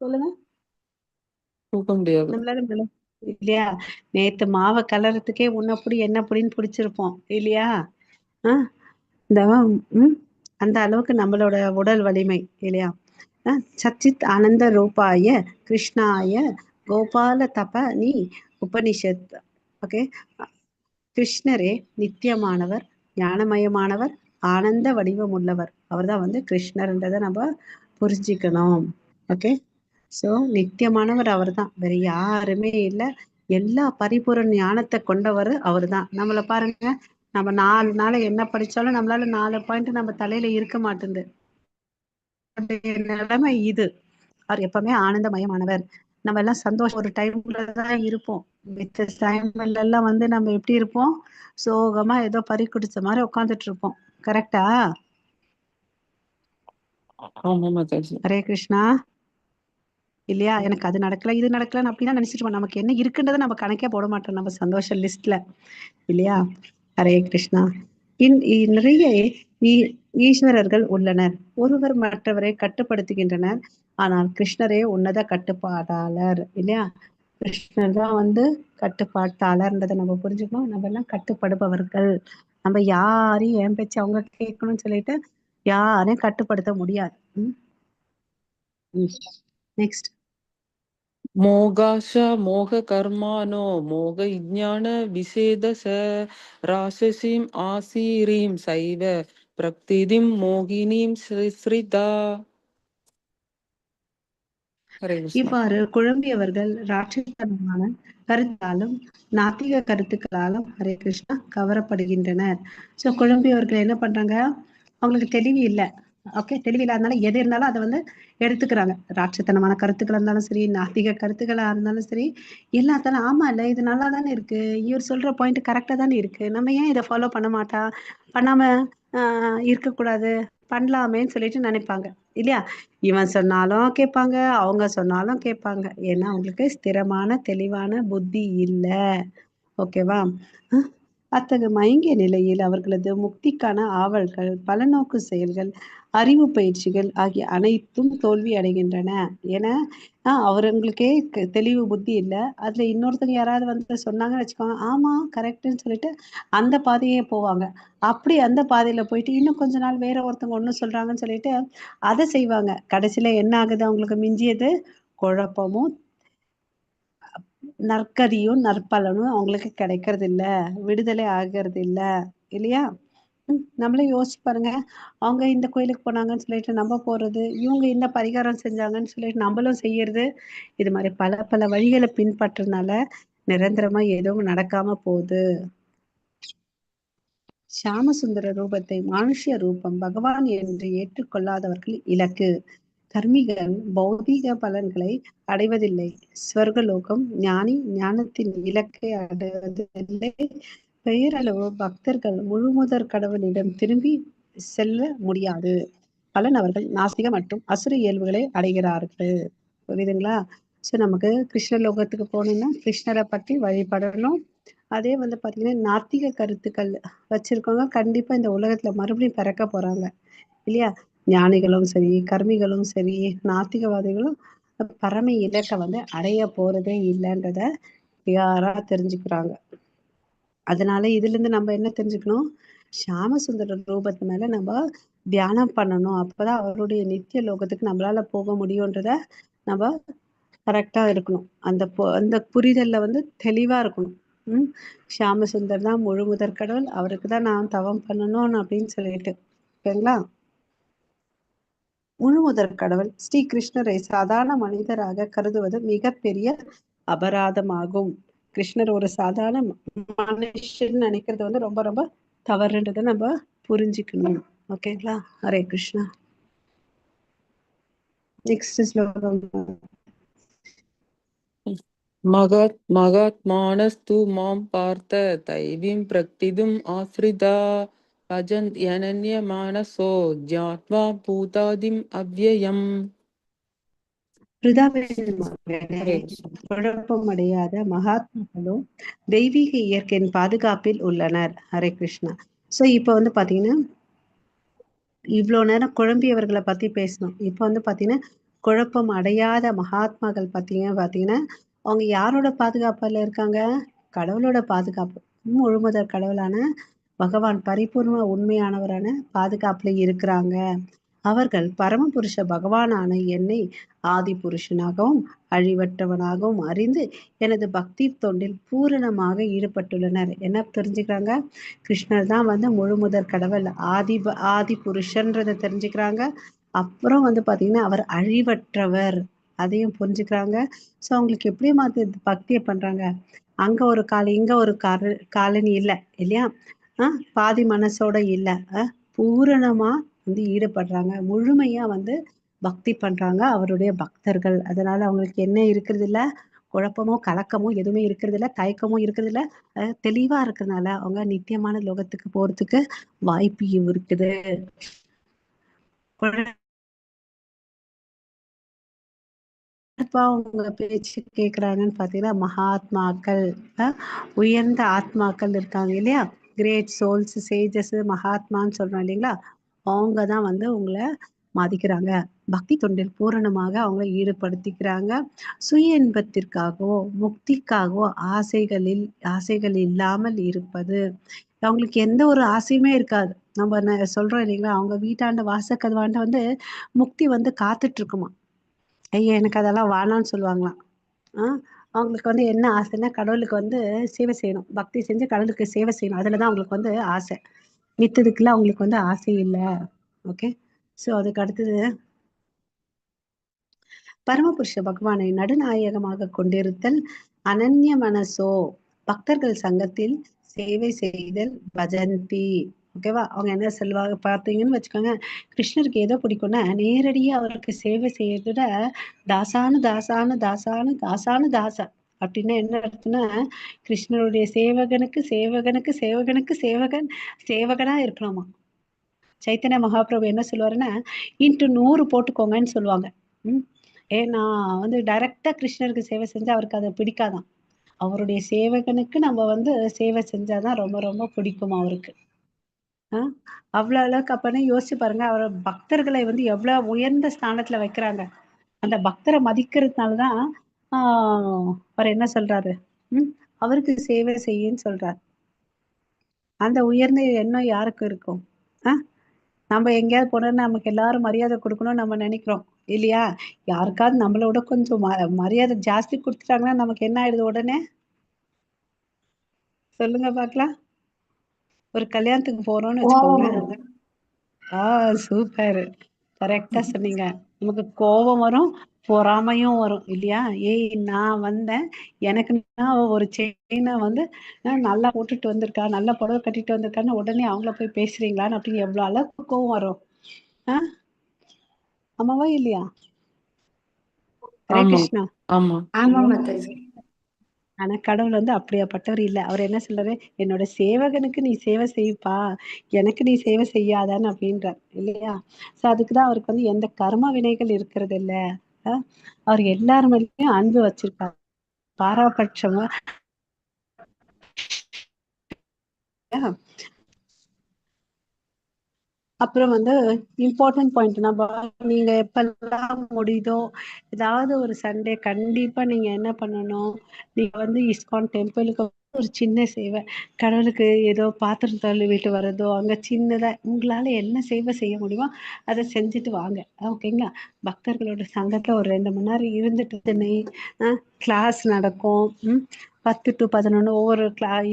Speaker 2: சொல்லுங்க.
Speaker 3: தூக்க முடியாது
Speaker 2: நம்மளால மலை இல்லையா? நேத்து மாவை கலரத்துக்கே உன்ன புடி என்ன புடின்னு புடிச்சிருப்போம் இல்லையா? இந்த அந்த அளவுக்கு நம்மளோட உடல் வலிமை இல்லையா? சச்சித் ஆனந்த ரூபாய கிருஷ்ணாய கோபால தப நீ உபனிஷத். ஓகே, கிருஷ்ணரே நித்தியமானவர், ஞானமயமானவர், ஆனந்த வடிவம் உள்ளவர். அவர் தான் வந்து கிருஷ்ணர்ன்றதை நம்ம புரிஞ்சிக்கணும். ஓகே, ஸோ நித்தியமானவர் அவர் தான், வேற யாருமே இல்லை. எல்லா பரிபூரண ஞானத்தை கொண்டவர் அவர் தான். நம்மளை பாருங்க, நம்ம 4 நாளை என்ன படிச்சாலும் நம்மளால 4 பாயிண்ட் நம்ம தலையில இருக்க மாட்டேங்குது. நிலைமை இது. அவர் எப்பவுமே ஆனந்தமயமானவர். நம்ம எல்லாம் சந்தோஷம் ஒரு டைம்ல தான் இருப்போம். மித்த டைம்ல எல்லாம் வந்து நம்ம எப்படி இருப்போம்? சோகமா ஏதோ பறி குடிச்ச மாதிரி உட்காந்துட்டு இருப்போம். கரெக்டா?
Speaker 3: ஆமா மாதாஜி.
Speaker 2: ஹரே கிருஷ்ணா. இல்லையா? எனக்கு அது நடக்கல இது நடக்கலன்னு அப்படின்னா நினைச்சிட்டு நமக்கு என்ன இருக்குன்றதை நம்ம கணக்கே போட மாட்டோம் நம்ம சந்தோஷ லிஸ்ட்ல, இல்லையா? ஹரே கிருஷ்ணா. நிறைய ஈஸ்வரர்கள் உள்ளனர். ஒருவர் மற்றவரை கட்டுப்படுத்துகின்றனர். ஆனால் கிருஷ்ணரே உன்னத கட்டுப்பாட்டாளர், இல்லையா? கிருஷ்ணர் தான் வந்து கட்டுப்பாட்டாளர்ன்றதை நம்ம புரிஞ்சுக்கணும். நம்ம எல்லாம் கட்டுப்படுபவர்கள். நம்ம யாரையும் என் பேச்சு அவங்க கேட்கணும்னு சொல்லிட்டு யாரையும் கட்டுப்படுத்த முடியாது. நெக்ஸ்ட்.
Speaker 3: மோகாஷ மோக கர்மானோ மோக விஞ்ஞான விசேதச ராசசீம் ஆசீரீம் சைவ பிரக்திதிம் மோகினீம் ஸ்ரீதா. ஹரே கிருஷ்ணா.
Speaker 2: இவ்வாறு குழம்பியவர்கள் ராட்சசமான கருத்தாலும் நாத்திக கருத்துக்களாலும் ஹரே கிருஷ்ணா கவரப்படுகின்றனர். சோ குழம்பியவர்கள் என்ன பண்றாங்க? அவங்களுக்கு தெளிவு இல்லை. ஓகே, தெளிவு இல்லாதனால எது இருந்தாலும் அதை வந்து எடுத்துக்கிறாங்க. ராட்சத்தனமான கருத்துக்களா இருந்தாலும் சரி, நாத்திக கருத்துக்களா இருந்தாலும் சரி, எல்லாத்தாலும் ஆமா இல்ல இது நல்லா தானே இருக்கு, இவர் சொல்ற பாயிண்ட் கரெக்டா தானே இருக்கு, நம்ம ஏன் இதை ஃபாலோ பண்ண மாட்டா பண்ணாம இருக்கக்கூடாது, பண்ணலாமேன்னு சொல்லிட்டு நினைப்பாங்க, இல்லையா? இவன் சொன்னாலும் கேட்பாங்க, அவங்க சொன்னாலும் கேட்பாங்க. ஏன்னா அவங்களுக்கு ஸ்திரமான தெளிவான புத்தி இல்லை. ஓகேவா? அத்தகு மயங்கிய நிலையில் அவர்களது முக்திக்கான ஆவல்கள், பலநோக்கு செயல்கள், அறிவு பயிற்சிகள் ஆகிய அனைத்தும் தோல்வி அடைகின்றன. ஏன்னா அவங்களுக்கே தெளிவு புத்தி இல்லை. அதுல இன்னொருத்தங்க யாராவது வந்து சொன்னாங்கன்னு வச்சுக்கோங்க, ஆமா கரெக்டுன்னு சொல்லிட்டு அந்த பாதையே போவாங்க. அப்படி அந்த பாதையில போயிட்டு இன்னும் கொஞ்ச நாள் வேற ஒருத்தவங்க ஒண்ணு சொல்றாங்கன்னு சொல்லிட்டு அதை செய்வாங்க. கடைசியில என்ன ஆகுது? அவங்களுக்கு மிஞ்சியது குழப்பமும் நற்கதியும் நற்பலனும் அவங்களுக்கு கிடைக்கிறது இல்ல, விடுதலை ஆகிறது இல்ல, இல்லையா? நம்மளே யோசிச்சு பாருங்க. அவங்க இந்த கோயிலுக்கு போனாங்கன்னு சொல்லிட்டு நம்ம போறது, இவங்க இந்த பரிகாரம் செஞ்சாங்கன்னு சொல்லிட்டு நம்மளும் செய்யறது, இது மாதிரி பல பல வழிகளை பின்பற்றனால நிரந்தரமா எதுவும் நடக்காம போகுது. சாமசுந்தர ரூபத்தை மானுஷ்ய ரூபம் பகவான் என்று ஏற்றுக்கொள்ளாதவர்கள் இலக்கு. கர்மிகள் பௌதீக பலன்களை அடைவதில்லை. ஸ்வர்கலோகம் ஞானி ஞானத்தின் இலக்கை அடைவதில்லை. பெயரளவு பக்தர்கள் முழுமுதற் கடவுளிடம் திரும்பி செல்ல முடியாது. பலன் அவர்கள் நாஸ்திக மற்றும் அசுர இயல்புகளை அடைகிறார்கள். புரியுதுங்களா? ஸோ நமக்கு கிருஷ்ண லோகத்துக்கு போகணும்னா கிருஷ்ணரை பற்றி வழிபடணும். அதே வந்து பாத்தீங்கன்னா நாத்திக கருத்துக்கள் வச்சிருக்கவங்க கண்டிப்பா இந்த உலகத்துல மறுபடியும் பிறக்க போறாங்க, இல்லையா? ஞானிகளும் சரி, கர்மிகளும் சரி, நாத்திகவாதிகளும் பரம இலக்கை வந்து அடைய போறதே இல்லைன்றத யாரா தெரிஞ்சுக்கிறாங்க. அதனால இதுல இருந்து நம்ம என்ன தெரிஞ்சுக்கணும்? சாமசுந்தர ரூபத்து மேல நம்ம தியானம் பண்ணணும். அப்பதான் அவருடைய நித்திய லோகத்துக்கு நம்மளால போக முடியும்ன்றத நம்ம கரெக்டா இருக்கணும். அந்த அந்த புரிதல்ல வந்து தெளிவா இருக்கணும். சாமசுந்தர் தான் முழு முதற் கடவுள், அவருக்கு தான் நான் தவம் பண்ணணும் அப்படின்னு சொல்லிட்டு, ஓகேங்களா? முழு முதற் கடவுள் ஸ்ரீ கிருஷ்ணரை சாதாரண மனிதராக கருதுவது மிகப்பெரிய அபராதமாகும். கிருஷ்ணர் ஒரு சாதாரண மனுஷன் நினைக்கிறது வந்து ரொம்ப ரொம்ப தவறுன்றதை நம்ம புரிஞ்சுக்கணும். ஓகேங்களா? ஹரே கிருஷ்ணா. நெக்ஸ்ட் ஸ்லோகம்.
Speaker 3: மகாத்மானஸ்து மாம் பார்த்த தைவீம் பிரக்திதும் ஆஸ்ரிதா பஜந்த் அனன்ய மானசோ ஜாத்வா பூதாதிம் அவ்யயம்.
Speaker 2: பிருதாவின் மகனே, குழப்பமடையாத மகாத்மாக்களும் தெய்வீக இயற்கையின் பாதுகாப்பில் உள்ளனர். ஹரே கிருஷ்ணா. சோ இப்ப வந்து பாத்தீங்கன்னா இவ்வளோ நேரம் குழம்பியவர்களை பத்தி பேசணும். இப்ப வந்து பாத்தீங்கன்னா குழப்பம் அடையாத மகாத்மாக்கள் பாத்தீங்கன்னா அவங்க யாரோட பாதுகாப்புல இருக்காங்க? கடவுளோட பாதுகாப்பு. முழுமுதற் கடவுளான பகவான் பரிபூர்ண உண்மையானவரான பாதுகாப்புல இருக்கிறாங்க. அவர்கள் பரமபுருஷ பகவானான என்னை ஆதி புருஷனாகவும் அழிவற்றவனாகவும் அறிந்து எனது பக்தி தொண்டில் பூரணமாக ஈடுபட்டுள்ளனர். என்ன தெரிஞ்சுக்கிறாங்க? கிருஷ்ணர் தான் வந்து முழு முதற் கடவுள், ஆதி ஆதி புருஷன்றதை தெரிஞ்சுக்கிறாங்க. அப்புறம் வந்து பாத்தீங்கன்னா அவர் அழிவற்றவர், அதையும் புரிஞ்சுக்கிறாங்க. ஸோ அவங்களுக்கு எப்படி மாத்தி பக்தியை பண்றாங்க? அங்க ஒரு கால் இங்க ஒரு காலனி இல்லை, இல்லையா? பாதி மனசோட இல்லை, பூரணமா வந்து ஈடுபடுறாங்க, முழுமையா வந்து பக்தி பண்றாங்க அவருடைய பக்தர்கள். அதனால அவங்களுக்கு என்ன இருக்கிறது இல்ல, குழப்பமோ கலக்கமோ எதுவுமே இருக்கிறது இல்ல, தயக்கமோ இருக்கிறது இல்ல. தெளிவா இருக்கிறதுனால அவங்க நித்தியமான லோகத்துக்கு போறதுக்கு வாய்ப்பு இருக்குது. அவங்க பேச்சு கேட்குறாங்கன்னு பார்த்தீங்கன்னா மகாத்மாக்கள், உயர்ந்த ஆத்மாக்கள் இருக்காங்க இல்லையா? கிரேட் சோல்ஸ், சேஜஸ், மகாத்மான்னு சொல்றோம் இல்லைங்களா? அவங்க தான் வந்து உங்களை மதிக்கிறாங்க. பக்தி தொண்டில் பூரணமாக அவங்களை ஈடுபடுத்திக்கிறாங்க. சுய இன்பத்திற்காகவோ முக்திக்காகவோ ஆசைகள் இல்லாமல் இருப்பது. அவங்களுக்கு எந்த ஒரு ஆசையுமே இருக்காது. நம்ம சொல்றோம் இல்லைங்களா, அவங்க வீட்டாண்ட வாசக்கதவாண்ட வந்து முக்தி வந்து காத்துட்டு இருக்குமா. ஐயா எனக்கு அதெல்லாம் வேணான்னு சொல்லுவாங்களாம். அவங்களுக்கு வந்து என்ன ஆசைன்னா கடவுளுக்கு வந்து சேவை செய்யணும், பக்தி செஞ்சு கடவுளுக்கு சேவை செய்யணும், அதுலதான் அவங்களுக்கு வந்து ஆசை. மித்ததுக்குலாம் அவங்களுக்கு வந்து ஆசை இல்லை. ஓகே, ஸோ அதுக்கு அடுத்தது பரமபுருஷ பகவானை நடுநாயகமாக கொண்டிருத்தல், அனன்ய மனசோ பக்தர்கள் சங்கத்தில் சேவை செய்தல், பஜந்தி. ஓகேவா? அவங்க என்ன சொல்லுவாங்க பார்த்தீங்கன்னு வச்சுக்கோங்க, கிருஷ்ணருக்கு ஏதோ பிடிக்கும்னா நேரடியா அவருக்கு சேவை செய்யறத விட தாசானு தாசானு தாசானு தாசானு தாசா அப்படின்னா என்ன அர்த்தம்னா, கிருஷ்ணருடைய சேவகனுக்கு சேவகனுக்கு சேவகனுக்கு சேவகன் சேவகனா இருக்கணுமா. சைத்தன்ய மகாபிரபு என்ன சொல்லுவாருன்னா, இன்ட்டு 100 போட்டுக்கோங்கன்னு சொல்லுவாங்க. ஏன்னா வந்து டைரக்டா கிருஷ்ணருக்கு சேவை செஞ்சா அவருக்கு அதை பிடிக்காதான். அவருடைய சேவகனுக்கு நம்ம வந்து சேவை செஞ்சாதான் ரொம்ப ரொம்ப பிடிக்கும் அவருக்கு. அவ்வளவு அளவுக்கு அப்பனா யோசிச்சு பாருங்க, அவர் பக்தர்களை வந்து எவ்வளவு உயர்ந்த ஸ்தானத்துல வைக்கிறாங்க. அந்த பக்தரை மதிக்கிறதுனாலதான் அவர் என்ன சொல்றாரு, அவருக்கு சேவை செய்யுன்னு சொல்றாரு. அந்த உயர்ந்த எண்ணம் யாருக்கு இருக்கும்? நம்ம எங்கேயாவது போனோம்னா நமக்கு எல்லாரும் மரியாதை கொடுக்கணும்னு நம்ம நினைக்கிறோம் இல்லையா? யாருக்காவது நம்மளோட கொஞ்சம் மரியாதை ஜாஸ்தி கொடுத்துட்டாங்கன்னா நமக்கு என்ன ஆயிடுது உடனே? சொல்லுங்க பாக்கலாம். ஒரு கல்யாணத்துக்கு போறோம்னு வச்சுக்கோங்களேன். சூப்பர், கரெக்டா சொன்னீங்க. நமக்கு கோபம் வரும், பொறாமையும் வரும் இல்லையா? ஏய் நான் வந்தேன், எனக்குன்னா ஒரு செயினை வந்து நல்லா போட்டுட்டு வந்திருக்கா, நல்லா புடவை கட்டிட்டு வந்திருக்கான்னு உடனே அவங்கள போய் பேசுறீங்களான்னு அப்படின்னு எவ்வளவு அளவுக்கு கோவம் வரும். ஆமாவா இல்லையா? ஹரே கிருஷ்ணா.
Speaker 3: ஆமா.
Speaker 2: ஆனா கடவுள் வந்து அப்படியாப்பட்டவர் இல்லை. அவர் என்ன சொல்றாரு, என்னோட சேவகனுக்கு நீ சேவை செய்ப்பா, எனக்கு நீ சேவை செய்யாதான்னு அப்படின்றார் இல்லையா? சோ அதுக்குதான் அவருக்கு வந்து எந்த கர்ம வினைகள் இருக்கிறது இல்ல. அவர் எல்லார் மேலேயும் அன்பு வச்சிருக்காரு, பாராபட்சமா. அப்புறம் வந்து இம்பார்ட்டன்ட் பாயிண்ட், நம்ம நீங்க எப்பெல்லாம் முடியுதோ ஏதாவது ஒரு சண்டே கண்டிப்பா நீங்க என்ன பண்ணணும், நீங்க வந்து இஸ்கான் டெம்பிளுக்கு ஒரு சின்ன சேவை, கடவுளுக்கு ஏதோ பாத்திரம் தழுவிட்டு வர்றதோ அங்க சின்னதா உங்களால என்ன சேவை செய்ய முடியுமோ அதை செஞ்சுட்டு வாங்க. ஓகேங்களா? பக்தர்களோட சங்கத்துல ஒரு 2 மணி நேரம் இருந்துட்டு கிளாஸ் நடக்கும். 10 to 11 ஒவ்வொரு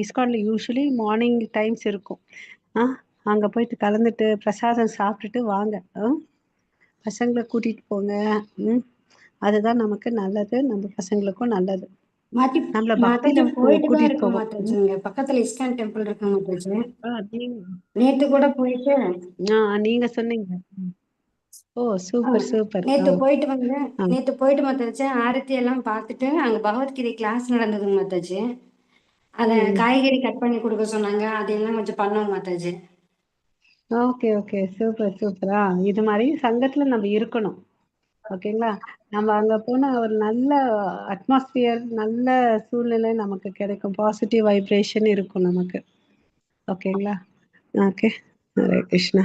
Speaker 2: இஸ்கான்ல யூஸ்வலி மார்னிங் டைம்ஸ் இருக்கும். அங்க போயிட்டு கலந்துட்டு பிரசாதம் சாப்பிட்டுட்டு வாங்க. பசங்களை கூட்டிட்டு போங்க. அதுதான் நமக்கு நல்லது, நம்ம பசங்களுக்கும் நல்லது. நம்மள பக்தியில கூட்டிட்டு போகும்.
Speaker 1: பக்கத்துல இஸ்கான் டெம்பிள் இருக்கு மாதாஜி. நேத்து கூட போயிட்டு
Speaker 2: நீங்க சொன்னீங்க. ஓ சூப்பர் சூப்பர்.
Speaker 1: நேத்து போயிட்டு வந்தேன். நேத்து போயிட்டு மாதாஜி ஆரத்தி எல்லாம் பார்த்துட்டு அங்க பகவத்கீதை கிளாஸ் நடந்ததுங்க மாதாஜி. அத காய்கறி கட் பண்ணி கொடுக்க சொன்னாங்க, அதெல்லாம் கொஞ்சம் பண்ணோம் மாதாஜி.
Speaker 2: ஓகே ஓகே, சூப்பர் சூப்பரா. இது மாதிரி சங்கத்துல நம்ம இருக்கணும். ஓகேங்களா? நம்ம அங்க போனா ஒரு நல்ல அட்மாஸ்பியர், நல்ல சூழ்நிலை நமக்கு கிடைக்கும், பாசிட்டிவ் வைப்ரேஷன் இருக்கும் நமக்கு. ஓகேங்களா? ஓகே, ஹரே கிருஷ்ணா.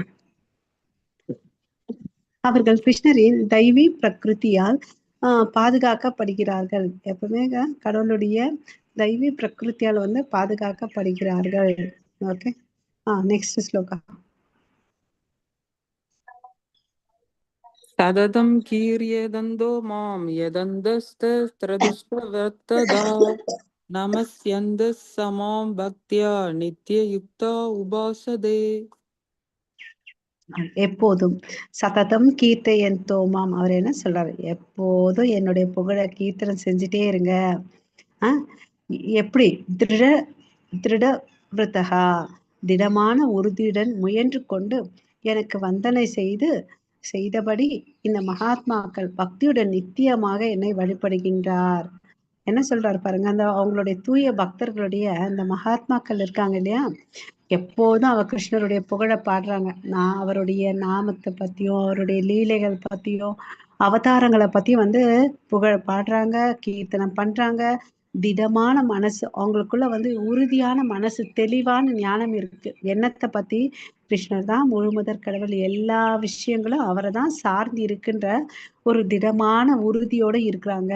Speaker 2: அவர்கள் கிருஷ்ணரின் தெய்வீ பிரகிருதியால் பாதுகாக்கப்படுகிறார்கள். எப்பவுமே கடவுளுடைய தெய்வீ பிரகிருதியால் வந்து பாதுகாக்கப்படுகிறார்கள். Okay, next shloka.
Speaker 3: சததம் கீரியதந்தோ மாம் யதந்தஸ்தத்ரதுஷ்டவர்த்ததா நமஸ்யந்த சமாம் பக்தியா நித்யயுக்தா உபாசதே.
Speaker 2: எப்போதும் சததம் கீர்த்தயந்தோ மாம், அவர் என்ன சொல்றாரு, எப்போதும் என்னுடைய புகழ கீர்த்தனம் செஞ்சுட்டே இருங்க. எப்படி? திருட திருட விரதகா, திடமான உறுதியுடன் முயன்று கொண்டு எனக்கு வந்தனை செய்து செய்தபடி இந்த மகாத்மாக்கள் பக்தியுடன் நித்தியமாக என்னை வழிபடுகின்றார். என்ன சொல்றாரு பாருங்க, அந்த அவங்களுடைய தூய பக்தர்களுடைய அந்த மகாத்மாக்கள் இருக்காங்க இல்லையா, எப்போதும் அவ கிருஷ்ணருடைய புகழ பாடுறாங்க. நான் அவருடைய நாமத்தை பத்தியும் அவருடைய லீலைகள் பத்தியும் அவதாரங்களை பத்தியும் வந்து புகழ பாடுறாங்க, கீர்த்தனம் பண்றாங்க. திடமான மனசு அவங்களுக்குள்ள வந்து உறுதியான மனசு, தெளிவான ஞானம் இருக்கு. எண்ணத்தை பத்தி கிருஷ்ணர் தான் முழுமுதற் கடவுள், எல்லா விஷயங்களும் அவரை தான் சார்ந்து இருக்குன்ற ஒரு திடமான உறுதியோட இருக்கிறாங்க.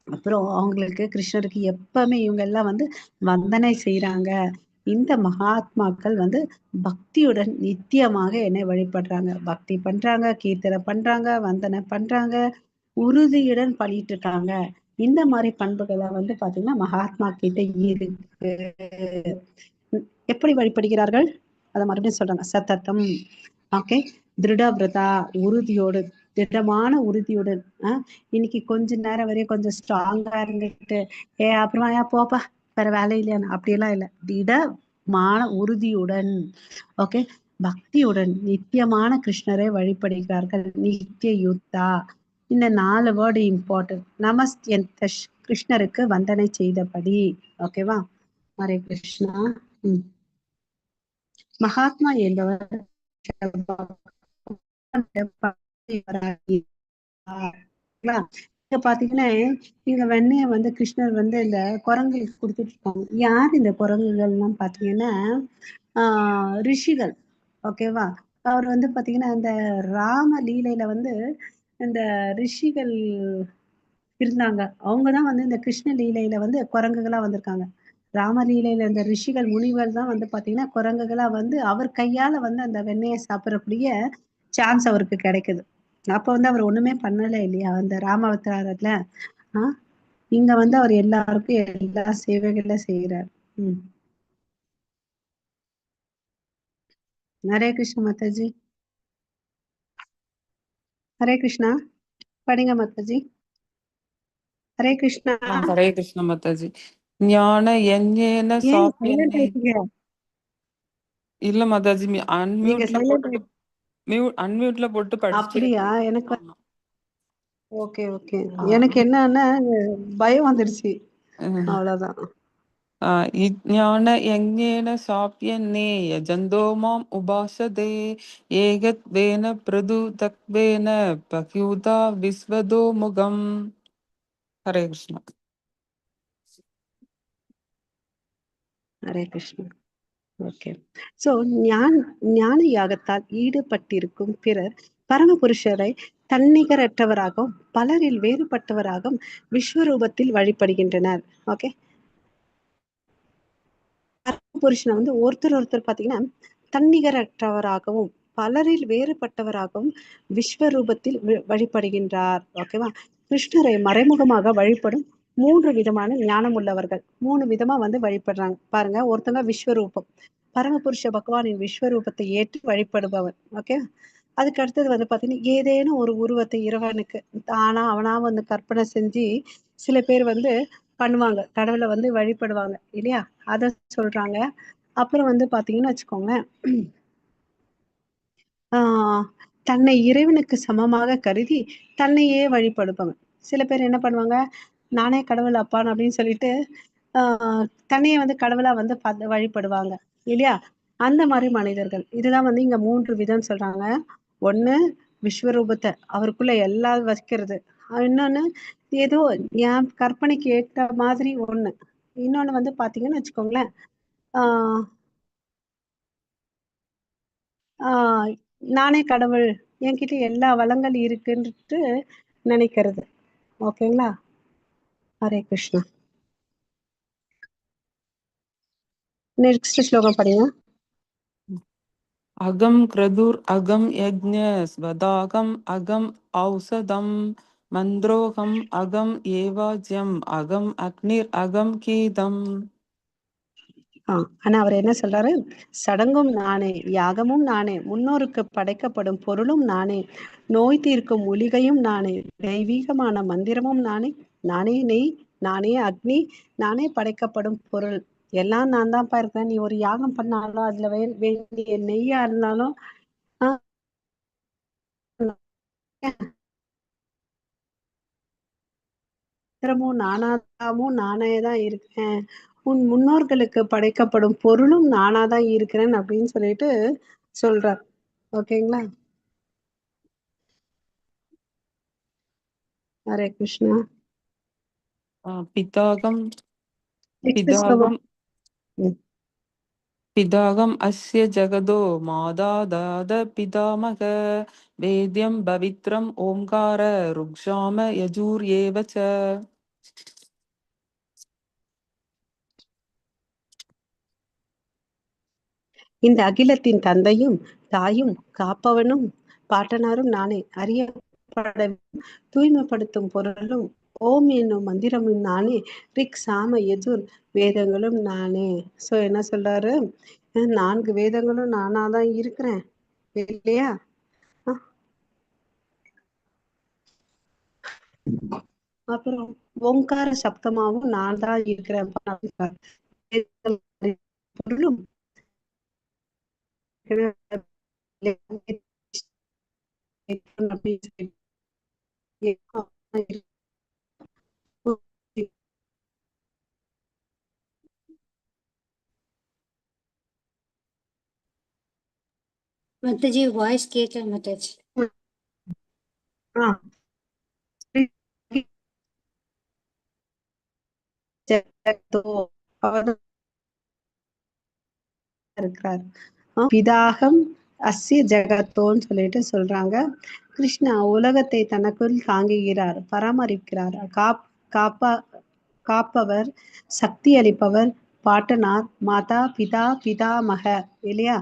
Speaker 2: அப்புறம் அவங்களுக்கு கிருஷ்ணருக்கு எப்பவுமே இவங்க எல்லாம் வந்து வந்தனை செய்யறாங்க. இந்த மகாத்மாக்கள் வந்து பக்தியுடன் நித்தியமாக என்னை வழிபடுறாங்க, பக்தி பண்றாங்க, கீர்த்தனை பண்றாங்க, வந்தனை பண்றாங்க, உறுதியுடன் பண்ணிட்டு இருக்காங்க. இந்த மாதிரி பண்புகளை வந்து பாத்தீங்கன்னா மகாத்மா கிட்ட இருக்கு. எப்படி வழிபடுகிறார்கள் அதை மறுபடியும் சொல்றாங்க. சததம், ஓகே, திருடவிரதா, உறுதியோடு, திடமான உறுதியுடன். இன்னைக்கு கொஞ்ச நேரம் வரையும் கொஞ்சம் ஸ்ட்ராங்கா இருந்துட்டு ஏ அப்புறமா ஏன் போப்பா வேற வேலை இல்லையான்னு அப்படியெல்லாம் இல்லை, திடமான உறுதியுடன், ஓகே, பக்தியுடன் நித்தியமான கிருஷ்ணரை வழிபடுகிறார்கள். நித்திய யுத்தா, இந்த 4 வேர்டு இம்பார்ட்டன்ட். நமஸ்த்யந்த கிருஷ்ணருக்கு வந்தனை செய்தபடி. ஓகேவா? ஹரே கிருஷ்ணா. மகாத்மா என்பவர் பாத்தீங்கன்னா இங்க வெண்ணைய வந்து கிருஷ்ணர் வந்து இந்த குரங்குகளுக்கு கொடுத்துட்டு இருக்காங்க. யார் இந்த குரங்குகள்லாம் பாத்தீங்கன்னா ரிஷிகள். ஓகேவா? அவர் வந்து பாத்தீங்கன்னா இந்த ராம லீலையில வந்து இந்த ரிஷிகள் இருந்தாங்க. அவங்கதான் வந்து இந்த கிருஷ்ண லீலையில வந்து குரங்குகளா வந்திருக்காங்க. ராம லீலையில இந்த ரிஷிகள் முனிவர் தான் வந்து பாத்தீங்கன்னா குரங்குகளா வந்து அவர் கையால வந்து அந்த வெண்ணையை சாப்பிடக்கூடிய சான்ஸ் அவருக்கு கிடைக்குது. அப்ப வந்து அவர் ஒண்ணுமே பண்ணல இல்லையா அந்த ராம அவதாரத்துல. இங்க வந்து அவர் எல்லாருக்கும் எல்லா சேவைகளும் செய்யறார். ஹரே கிருஷ்ண மாதாஜி. ஹரே கிருஷ்ணா. படிங்க மாதாஜி. ஹரே கிருஷ்ணா.
Speaker 3: ஹரே கிருஷ்ண மாதாஜி. ஞான யஞ்ஞேன
Speaker 2: ஏன்
Speaker 3: சாப்பியனே.
Speaker 2: சைலண்ட் ஆயிட்டீங்க?
Speaker 3: இல்ல மாதாஜி,
Speaker 2: நீங்க
Speaker 3: அன்மியூட்ல
Speaker 2: சைலண்ட்
Speaker 3: போட்டுட்டு அன்மியூட்ல போட்டு படிச்சுட்டே
Speaker 2: அப்படியா?
Speaker 3: இருக்கேன்.
Speaker 2: எனக்கு
Speaker 3: ஆமா.
Speaker 2: ஓகே ஓகே, எனக்கு என்னன்னா பயம் வந்துருச்சு, அவ்வளவுதான்.
Speaker 3: ஞான யஞ்ஞேன சாப்பியனே யஜந்தோ மாம் உபாசதே ஏகத்வேன பிரதுதக்வேன பக்யூதா விஸ்வதோ முகம். ஹரே கிருஷ்ணா.
Speaker 2: ஹரே கிருஷ்ணா. ஓகே, சோ ஞான யாகத்தால் ஈடுபட்டிருக்கும் பிறர் பரமபுருஷரை தன்னிகரற்றவராகவும் பலரில் வேறுபட்டவராகவும் விஸ்வரூபத்தில் வழிபடுகின்றனர். ஓகே, பரமபுருஷனை வந்து ஒருத்தர் ஒருத்தர் பாத்தீங்கன்னா தன்னிகரற்றவராகவும் பலரில் வேறுபட்டவராகவும் விஸ்வரூபத்தில் வழிபடுகின்றார். ஓகேவா? கிருஷ்ணரை மறைமுகமாக வழிபடும் 3 விதமான ஞானம் உள்ளவர்கள் 3 விதமா வந்து வழிபடுறாங்க பாருங்க. ஒருத்தங்க விஸ்வரூபம், பரமபுருஷ பகவானின் விஸ்வரூபத்தை ஏற்று வழிபடுபவன். ஓகே, அதுக்கு அடுத்தது வந்து பாத்தீங்கன்னா ஏதேனும் ஒரு உருவத்தை இறைவனுக்கு தானா அவனா வந்து கற்பனை செஞ்சு சில பேர் வந்து பண்ணுவாங்க, கடவுளை வந்து வழிபடுவாங்க இல்லையா, அத சொல்றாங்க. அப்புறம் வந்து பாத்தீங்கன்னா வச்சுக்கோங்களேன், ஆஹ் தன்னை இறைவனுக்கு சமமாக கருதி தன்னையே வழிபடுபவன். சில பேர் என்ன பண்ணுவாங்க, நானே கடவுள் அப்பான்னு அப்படின்னு சொல்லிட்டு தன்னையே வந்து கடவுளா வந்து வழிபடுவாங்க இல்லையா, அந்த மாதிரி மனிதர்கள். இதுதான் வந்து இங்க 3 விதம் சொல்றாங்க. ஒண்ணு விஸ்வரூபத்தை அவருக்குள்ள எல்லாம் வைக்கிறது, இன்னொன்னு ஏதோ என் கற்பனைக்கு ஏற்ற மாதிரி ஒண்ணு, இன்னொன்னு வந்து பாத்தீங்கன்னு வச்சுக்கோங்களேன், ஆஹ் ஆஹ் நானே கடவுள், என்கிட்ட எல்லா வளங்கள் இருக்குன்ட்டு நினைக்கிறது. ஓகேங்களா? ஹரே கிருஷ்ணா. நெக்ஸ்ட் ஸ்லோகம் படிங்க.
Speaker 3: அகம் கிரதுர் அகம் யஜ்ஞ ஸ்வதாகம் அகம் ஔசதம் மந்த்ரோகம் அகம் ஏவாஜ்யம் அகம் அக்னிர் அகம் கீதம்.
Speaker 2: ஆனா அவர் என்ன சொல்றாரு, சடங்கும் நானே, யாகமும் நானே, முன்னோருக்கு படைக்கப்படும் பொருளும் நானே, நோய் தீர்க்கும் மூலிகையும் நானே, தெய்வீகமான மந்திரமும் நானே, நானே நெய், நானே அக்னி, நானே படைக்கப்படும் பொருள், எல்லாம் நான் தான்ப்பா இருக்கேன். நீ ஒரு யாகம் பண்ணாலும் அதுல வேண்டிய நெய்யா இருந்தாலும் மந்திரமும் நானாதாமும் நானே தான் இருக்கிறேன். உன் முன்னோர்களுக்கு படைக்கப்படும் பொருளும் நானாதான் இருக்கிறேன் அப்படின்னு சொல்லிட்டு சொல்றார். ஓகேங்களா? ஹரே கிருஷ்ணா.
Speaker 3: பிதாகம்
Speaker 2: நெக்ஸ்ட் ஸ்லோகம்.
Speaker 3: பிதாகம் பிதாகம் அஸ்ய ஜகதோ மாதா தாத பிதாமக வேத்யம் பவித்ரம் ஓம்கார ருக்ஷாம யஜூர் ஏவ ச.
Speaker 2: இந்த அகிலத்தின் தந்தையும் தாயும் காப்பவனும் பாட்டனாரும் நானே. அறியப்பட தூய்மைப்படுத்தும் பொருளும் ஓம் என்னும் மந்திரமும் நானே. ரிக் சாம யஜுர் வேதங்களும் நானே. சோ என்ன சொல்றாரு? 4 வேதங்களும் நானாதான் இருக்கிறேன் இல்லையா? அப்புறம் ஓங்கார சப்தமாவும் நான் தான் இருக்கிறேன். பொருளும்
Speaker 1: மாதாஜி வாய்ஸ் கேட்கல மாதாஜி.
Speaker 2: இருக்கிறார். பிதாகம் அஸ்ய ஜகத்தோன்னு சொல்லிட்டு சொல்றாங்க. கிருஷ்ணா உலகத்தை தனக்குள் தாங்குகிறார், பராமரிக்கிறார். காப்பா காப்பவர், சக்தி அளிப்பவர், பாட்டனார், மாதா, பிதா, பிதாமக இல்லையா?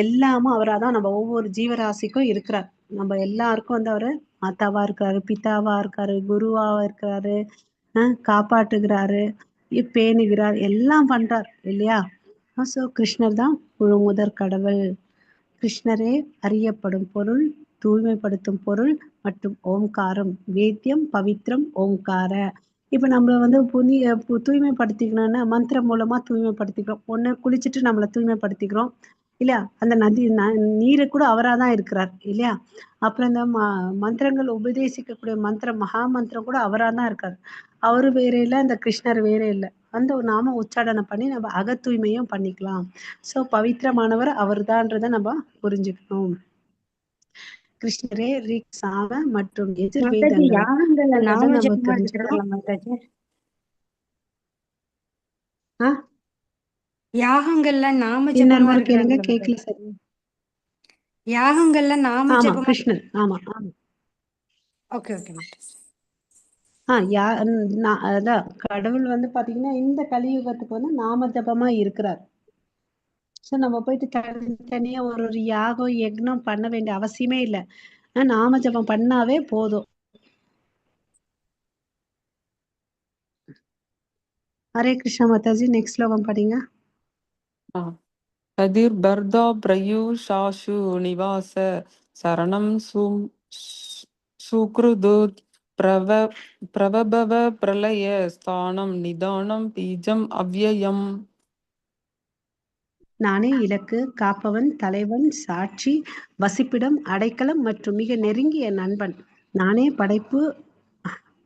Speaker 2: எல்லாமும் அவராதான் தான் நம்ம ஒவ்வொரு ஜீவராசிக்கும் இருக்கிறார். நம்ம எல்லாருக்கும் வந்து அவரு மாதாவா இருக்காரு, பிதாவா இருக்காரு, குருவா இருக்கிறாரு, காப்பாற்றுகிறாரு, பேணுகிறார், எல்லாம் பண்றார் இல்லையா? ஸோ கிருஷ்ணர் தான் முழு முதற் கடவுள். கிருஷ்ணரே அறியப்படும் பொருள், தூய்மைப்படுத்தும் பொருள் மற்றும் ஓம்காரம். வேத்தியம் பவித்ரம் ஓம்கார. இப்ப நம்மள வந்து தூய்மைப்படுத்திக்கணும்னா மந்திரம் மூலமா தூய்மைப்படுத்திக்கிறோம். ஒண்ணு குளிச்சுட்டு நம்மளை தூய்மைப்படுத்திக்கிறோம் இல்லையா? அந்த நதி நீரை கூட அவராக தான் இருக்கிறார் இல்லையா? அப்புறம் இந்த மந்திரங்கள் உபதேசிக்கக்கூடிய மந்திரம், மகா மந்திரம் கூட அவராக தான் இருக்கார். அவரு வேற இல்லை, அந்த கிருஷ்ணர் வேற இல்லை. அந்த நாம உச்சாடனம் பண்ணி நம்ம அகத்தூய்மையும் பண்ணிக்கலாம். சோ பவித்திரமானவர் அவர் தான்றதை நம்ம புரிஞ்சுக்கணும். கிருஷ்ணரே ரிக் சாம மற்றும்
Speaker 1: மாதாஜி
Speaker 2: எஜுர்வேதங்கள்
Speaker 1: யாகங்கள்ல
Speaker 2: என்றதை
Speaker 1: நாம
Speaker 2: நம்ம
Speaker 1: ஜபமா
Speaker 2: தெரிஞ்சுக்கணும்.
Speaker 1: இருக்கிறார்களா மாதாஜி?
Speaker 2: ஆஹ்
Speaker 1: யாகங்கள்ல நாம
Speaker 2: இன்னொரு
Speaker 1: ஜபமா
Speaker 2: முறை கேளுங்க,
Speaker 1: இருக்கிறாங்களா
Speaker 2: கேட்கல
Speaker 1: மாதாஜி?
Speaker 2: சரி.
Speaker 1: யாகங்கள்ல நாம
Speaker 2: ஆமா
Speaker 1: ஜபமா.
Speaker 2: கிருஷ்ணர், ஆமா ஆமா.
Speaker 1: Okay okay Mataji.
Speaker 2: யா அதான் கடவுள் வந்து பாத்தீங்கன்னா இந்த கலியுகத்துக்கு வந்து நாம ஜபமா இருக்கிறார். சோ நம்ம போயிட்டு தனித்தனியா ஒரு ஒரு யாகம் யக்னம் பண்ண வேண்டிய அவசியமே இல்லை. நாம ஜபம் பண்ணாவே போதும். ஹரே கிருஷ்ணா மாதாஜி, நெக்ஸ்ட் ஸ்லோகம் படிங்க.
Speaker 3: கதிர் பர்தா பிரயு சாஷு நிவாச சரணம் சுக்ருது பிரவ பிரவபவ பிரளய ஸ்தானம் நிதானம் பீஜம் அவ்யயம்.
Speaker 2: நானே இலக்கு, காப்பவன், தலைவன், சாட்சி, வசிப்பிடம், அடைக்கலம் மற்றும் மிக நெருங்கிய நண்பன். நானே படைப்பு,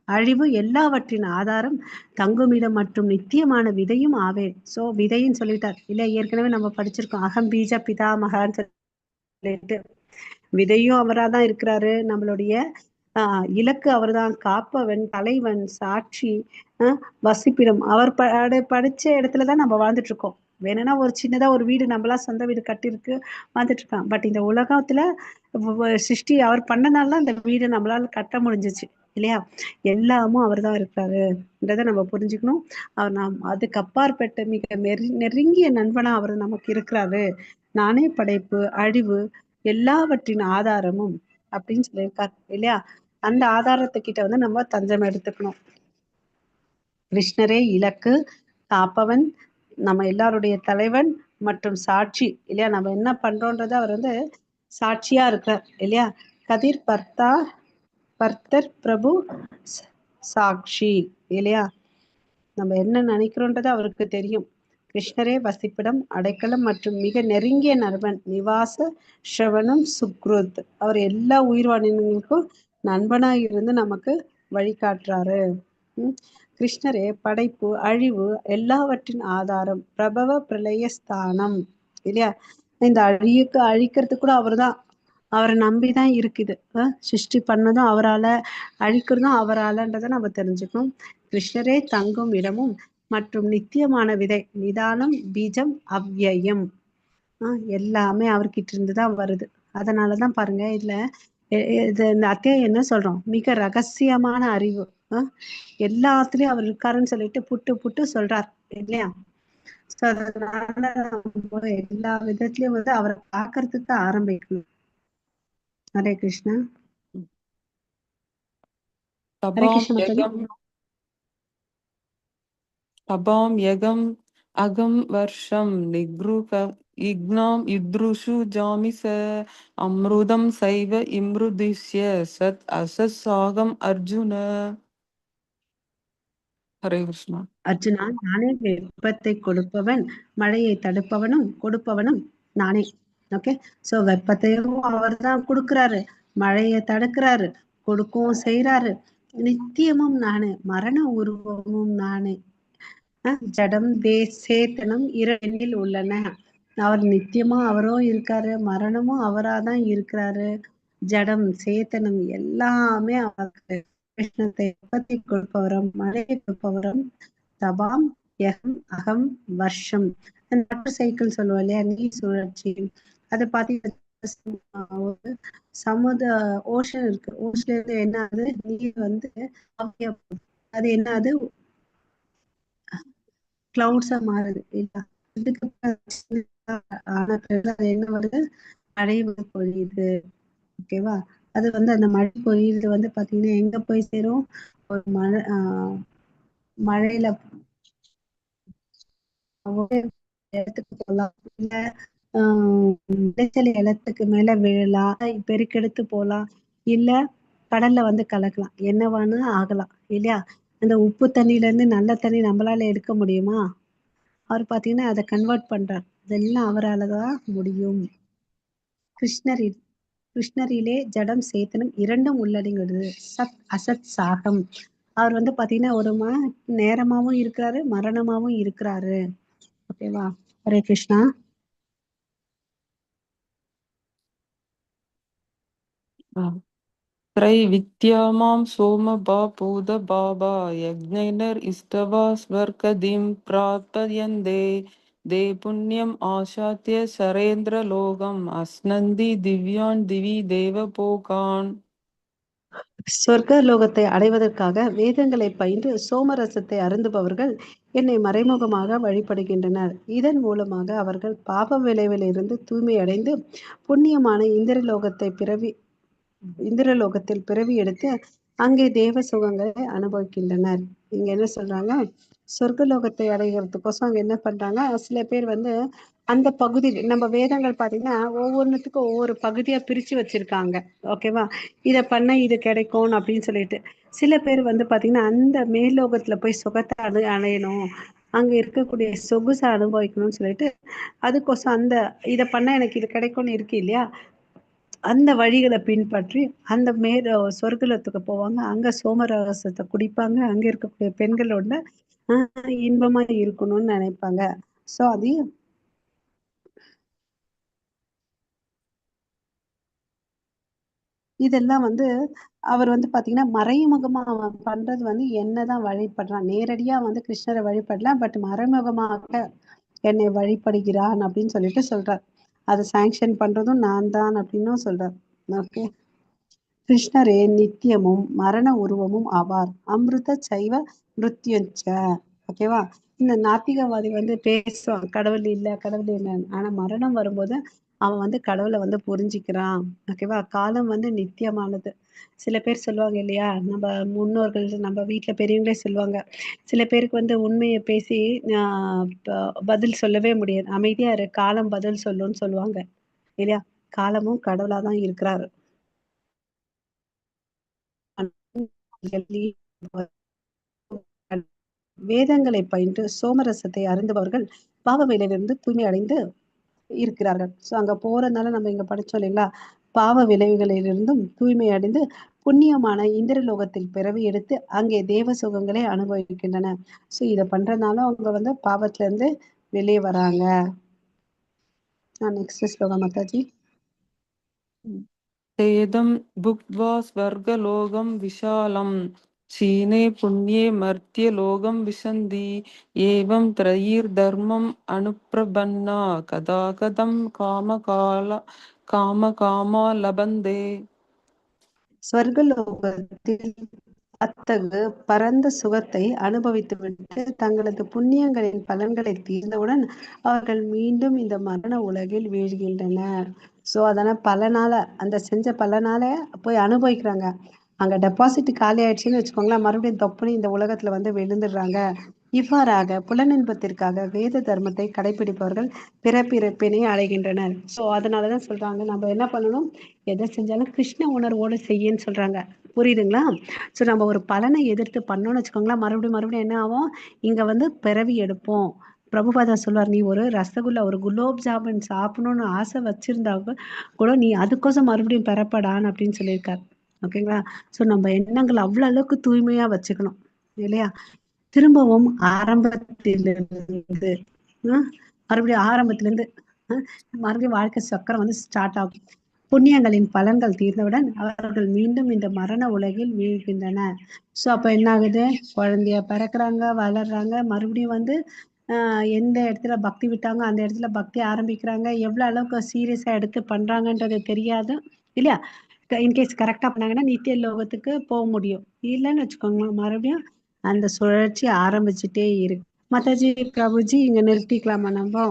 Speaker 2: அழிவு எல்லாவற்றின் ஆதாரம், தங்குமிடம் மற்றும் நித்தியமான விதையும் ஆவேன். சோ விதைன்னு சொல்லிட்டார் இல்ல? ஏற்கனவே நம்ம படிச்சிருக்கோம், அகம் பீஜ பிதாமகான்னு சொல்லிட்டு விதையும் அவராதான் இருக்கிறாரு. நம்மளுடைய இலக்கு அவர்தான், காப்பவன், தலைவன், சாட்சி, வசிப்பிடம். அவர் படிச்ச இடத்துலதான் நம்ம வாழ்ந்துட்டு இருக்கோம். வேணும்னா ஒரு சின்னதா ஒரு வீடு நம்மளா சொந்த வீடு கட்டிருக்கு வாழ்ந்துட்டு இருக்கான். பட் இந்த உலகத்துல சிருஷ்டி அவர் பண்ணனால தான் இந்த வீடு நம்மளால கட்ட முடிஞ்சிச்சு இல்லையா? எல்லாமும் அவர் தான் இருக்கிறாருன்றதை நம்ம புரிஞ்சுக்கணும். அவர் நாம் அதுக்கு அப்பாற்பட்ட மிக நெருங்கிய நண்பனா அவர் நமக்கு இருக்கிறாரு. நானே படைப்பு, அழிவு எல்லாவற்றின் ஆதாரமும் அப்படின்னு சொல்லியிருக்கார் இல்லையா? அந்த ஆதாரத்துக்கிட்ட வந்து நம்ம தஞ்சம் எடுத்துக்கணும். கிருஷ்ணரே இலக்கு, காப்பவன், நம்ம எல்லாருடைய தலைவன் மற்றும் சாட்சி இல்லையா? நம்ம என்ன பண்றோன்றத அவர் வந்து சாட்சியா இருக்கிறார் இல்லையா? கதிர் பர்த்தா பர்த்தர் பிரபு சாட்சி இல்லையா? நம்ம என்ன நினைக்கிறோன்றது அவருக்கு தெரியும். கிருஷ்ணரே வசிப்பிடம், அடைக்கலம் மற்றும் மிக நெருங்கிய நண்பன். நிவாச ஸ்ரவணம் சுக்ருத். அவர் எல்லா உயிர்வாணிகளுக்கும் நண்பனா இருந்து நமக்கு வழிகாட்டுறாரு. கிருஷ்ணரே படைப்பு அழிவு எல்லாவற்றின் ஆதாரம், பிரபவ பிரளயஸ்தானம் இல்லையா? இந்த அழிக்கிறதுக்கு கூட அவர் தான், அவரை நம்பிதான் இருக்குது. சிருஷ்டி பண்ணதும் அவரால, அழிக்கிறதும் அவராலன்றதை நம்ம தெரிஞ்சுக்கணும். கிருஷ்ணரே தங்கும் இடமும் மற்றும் நித்தியமான விதை, நிதானம், பீஜம், அவ்யயம், எல்லாமே அவர்கிட்ட இருந்துதான் வருது. அதனாலதான் பாருங்க இதுல இது இந்த அத்தியாயம் என்ன சொல்றோம், மிக ரகசியமான அறிவு. எல்லாத்துலயும் அவர் இருக்காருன்னு சொல்லிட்டு புட்டு புட்டு சொல்றார் இல்லையா? சோ அதனால நம்ம எல்லா விதத்துலயும் வந்து அவரை பாக்குறதுக்கு ஆரம்பிக்கணும். ஹரே கிருஷ்ணா. ஹரே
Speaker 3: தபாம்
Speaker 2: கிருஷ்ண மாதாஜி.
Speaker 3: யகம் தபாம் யகம் அகம் வர்ஷம் நிக்ருக இக்னாம் யுத்ருஷு ஜாமிச அம்ருதம் சைவ இம்ருதிஷ்ய சத் அசசாகம் அர்ஜுன. ஹரே கிருஷ்ணா.
Speaker 2: அர்ஜுனா, நானே வெப்பத்தை கொடுப்பவன், மழையை தடுப்பவனும் கொடுப்பவனும் நானே. ஓகே, சோ வெப்பத்தையும் அவர் தான் கொடுக்கிறாரு, மழையை தடுக்கிறாரு, கொடுக்கவும் செய்யறாரு. நித்தியமும் நானே, மரண உருவமும் நானே. ஜடம் தே சேத்தனம் இரண்டில் உள்ளன. அவர் நித்தியமா அவரும் இருக்காரு, மரணமும் அவராதான் இருக்கிறாரு. ஜடம் சேத்தனம் எல்லாமே அவருக்கு. கிருஷ்ணத்தை வெப்பத்தை கொடுப்பவரும் மழையை கொடுப்பவரும் தபாம் யகம் அகம் வர்ஷம். வாட்டர் சைக்கிள் சொல்லுவோம் இல்லையா, நீர் சுழற்சி. அதை பார்த்தீங்கன்னா ஒரு சமுத ஓஷன் இருக்கு. ஓஷன்ல இருந்து என்ன ஆகுது, நீர் வந்து அது என்ன ஆகுது, கிளவுட்ஸா மாறுது இல்லையா? இதுக்கு ஆன பிறகு அது என்ன வருது, மழை வந்து பொழியுது. ஓகேவா? அது வந்து அந்த மழை பொழியுது வந்து பாத்தீங்கன்னா எங்க போய் சேரும், ஒரு மழை மழையில இடத்துக்கு போகலாம், இல்ல விளைச்சல் இடத்துக்கு மேல விழலாம், பெருக்கெடுத்து போகலாம், இல்ல கடல்ல வந்து கலக்கலாம், என்னவானு ஆகலாம் இல்லையா? அந்த உப்பு தண்ணியில இருந்து நல்ல தண்ணி நம்மளால எடுக்க முடியுமா? அவர் பாத்தீங்கன்னா அதை கன்வெர்ட் பண்றார். இதெல்லாம் அவராலதான் முடியும். கிருஷ்ணரிலே ஜடம் சேத்தனம் இரண்டும் உள்ளடங்குகிறது. சத் அசத் சாகம். அவர் வந்து பாத்தீங்கன்னா ஒரு நேரமாவும் இருக்கிறாரு, மரணமாவும் இருக்கிறாரு. ஓகேவா? ஹரே கிருஷ்ணா.
Speaker 3: त्रैविद्या சோம பாபூத பாபா யஜ்ஞைனர் இஷ்டவா ஸ்வர்கதிம் பிராபயந்தே தே புண்ணியம் ஆசாத்திய சரேந்திர லோகம் அஸ்னந்தி திவ்யான் திவி தேவ போகான்.
Speaker 2: சொர்க்க லோகத்தை அடைவதற்காக வேதங்களை பயின்று சோமரசத்தை அருந்துபவர்கள் என்னை மறைமுகமாக வழிபடுகின்றனர். இதன் மூலமாக அவர்கள் பாப விளைவில் இருந்து தூய்மை அடைந்து புண்ணியமான இந்திரலோகத்தில் பிறவி எடுத்து அங்கே தேவ சுகங்களை அனுபவிக்கின்றனர். இங்க என்ன சொல்றாங்க, சொர்க்கலோகத்தை அடைகிறதுக்கோசம் அங்க என்ன பண்றாங்க, சில பேர் வந்து அந்த பகுதி நம்ம வேதங்கள் பாத்தீங்கன்னா ஒவ்வொன்றுத்துக்கும் ஒவ்வொரு பகுதியா பிரிச்சு வச்சிருக்காங்க. ஓகேவா? இதை பண்ண இது கிடைக்கும் அப்படின்னு சொல்லிட்டு சில பேர் வந்து பாத்தீங்கன்னா அந்த மேல்லோகத்துல போய் சுகத்தை அடையணும், அங்க இருக்கக்கூடிய சொகுசை அனுபவிக்கணும்னு சொல்லிட்டு அதுக்கோசம் அந்த இதை பண்ண எனக்கு இது கிடைக்கும்னு இருக்கு இல்லையா, அந்த வழிகளை பின்பற்றி அந்த சொர்க்கலத்துக்கு போவாங்க. அங்க சோமரசத்தை குடிப்பாங்க, அங்க இருக்கக்கூடிய பெண்களோட இன்பமா இருக்கணும்னு நினைப்பாங்க. சோ அது இதெல்லாம் வந்து அவர் வந்து பாத்தீங்கன்னா மறைமுகமா அவன் பண்றது வந்து என்னதான் வழிபடுறான். நேரடியா வந்து கிருஷ்ணரை வழிபடலாம், பட் மறைமுகமாக என்னை வழிபடுகிறான் அப்படின்னு சொல்லிட்டு சொல்றார். அதை சாங்ஷன் பண்றதும் நான் தான் அப்படின்னும் சொல்றார். ஓகே, கிருஷ்ணரே நித்தியமும் மரண உருவமும் ஆவார். அமிர்த சைவ மிருத்யுஞ்ச. ஓகேவா? இந்த நாத்திகவாதி வந்து பேசுவான், கடவுள் இல்லை கடவுள் இல்லைன்னு. ஆனா மரணம் வரும்போது அவன் வந்து கடவுளை வந்து புரிஞ்சுக்கிறான். ஓகேவா? காலம் வந்து நித்தியமானது. சில பேர் சொல்லுவாங்க இல்லையா, நம்ம முன்னோர்கள் நம்ம வீட்டுல பெரியவங்களே சொல்லுவாங்க, சில பேருக்கு வந்து உண்மையை பேசி பதில் சொல்லவே முடியாது, அமைதியா இரு, காலம் பதில் சொல்லுன்னு சொல்லுவாங்க இல்லையா? காலமும் கடவுளாதான் இருக்கிறாரு. வேதங்களை பயின்று சோமரசத்தை அருந்துபவர்கள் பாவ விளைவிலிருந்து தூய்மை அடைந்து இருக்கிறார்கள். சோ அங்க போறதுனால நம்ம இங்க படிச்சோம் இல்லைங்களா, பாவ விளைவுகளிலிருந்தும் தூய்மை அடைந்து புண்ணியமான இந்திரலோகத்தில் பிறவி எடுத்து அங்கே தேவ சுகங்களை அனுபவிக்கின்றன. ஸோ இதை பண்றதுனால அவங்க வந்து பாவத்துல இருந்து வெளியே வராங்க. நெக்ஸ்ட் ஸ்லோகம் மாதாஜி.
Speaker 3: तेदं भुक्त्वा स्वर्गलोकं विशालं क्षीणे पुण्ये मर्त्यलोकं विशन्ति एवं त्रयीर्धर्मम् अनुप्रपन्ना कदा कथं कामकाल कामकामा लभन्ते.
Speaker 2: ஸ்வர்கலோகத்தில் அத்தகு பரந்த சுகத்தை அனுபவித்துவிட்டு தங்களது புண்ணியங்களின் பலன்களை தீர்ந்தவுடன் அவர்கள் மீண்டும் இந்த மரண உலகில் வீழ்கின்றனர். ஸோ அதனால் பலனால, அந்த செஞ்ச பலனால போய் அனுபவிக்கிறாங்க. அங்க டெபாசிட் காலி ஆயிடுச்சுன்னு வச்சுக்கோங்களேன், மறுபடியும் தொப்புனு இந்த உலகத்துல வந்து விழுந்துடுறாங்க. இவ்வாறாக புலனின்பத்திற்காக வேத தர்மத்தை கடைபிடிப்பவர்கள் பிறப்பிறப்பினை அடைகின்றனர். ஸோ அதனாலதான் சொல்றாங்க, நம்ம என்ன பண்ணணும், எதை செஞ்சாலும் கிருஷ்ண உணர்வோடு செய்யன்னு சொல்றாங்க. புரியுதுங்களா? ஸோ நம்ம ஒரு பலனை எதிர்த்து பண்ணோம்னு வச்சுக்கோங்களேன், மறுபடியும் மறுபடியும் என்ன ஆகும், இங்க வந்து பிறவி எடுப்போம். பிரபுபாதா சொல்வார், நீ ஒரு ரசகுல்லா ஒரு குலோப் ஜாமுன் சாப்பிடணும்னு ஆசை வச்சிருந்தா கூட நீ அதுக்கோசம் மறுபடியும் பெறப்படான்னு அப்படின்னு சொல்லியிருக்காரு. ஓகேங்களா? ஸோ நம்ம எண்ணங்கள் அவ்வளவு அளவுக்கு தூய்மையா வச்சுக்கணும் இல்லையா? திரும்பவும் ஆரம்பத்திலிருந்து மறுபடியும் ஆரம்பத்திலிருந்து மறுபடியும் வாழ்க்கை சக்கரம் வந்து ஸ்டார்ட் ஆகும். புண்ணியங்களின் பலன்கள் தீர்ந்தவுடன் அவர்கள் மீண்டும் இந்த மரண உலகில் வீழ்கின்றன. ஸோ அப்ப என்ன ஆகுது, குழந்தைய பிறக்கிறாங்க, வளர்றாங்க, மறுபடியும் வந்து எந்த இடத்துல பக்தி விட்டாங்க அந்த இடத்துல பக்தி ஆரம்பிக்கிறாங்க. எவ்வளவு அளவுக்கு சீரியஸா எடுத்து பண்றாங்கன்றது தெரியாது இல்லையா? இன்கேஸ் கரெக்டா பண்ணாங்கன்னா நித்திய லோகத்துக்கு போக முடியும். இல்லைன்னு வச்சுக்கோங்களேன், மறுபடியும் அந்த சுழற்சி ஆரம்பிச்சுட்டே இருக்கு. மாதாஜி, பிரபுஜி, இங்க நிறுத்திக்கலாமா நம்ம?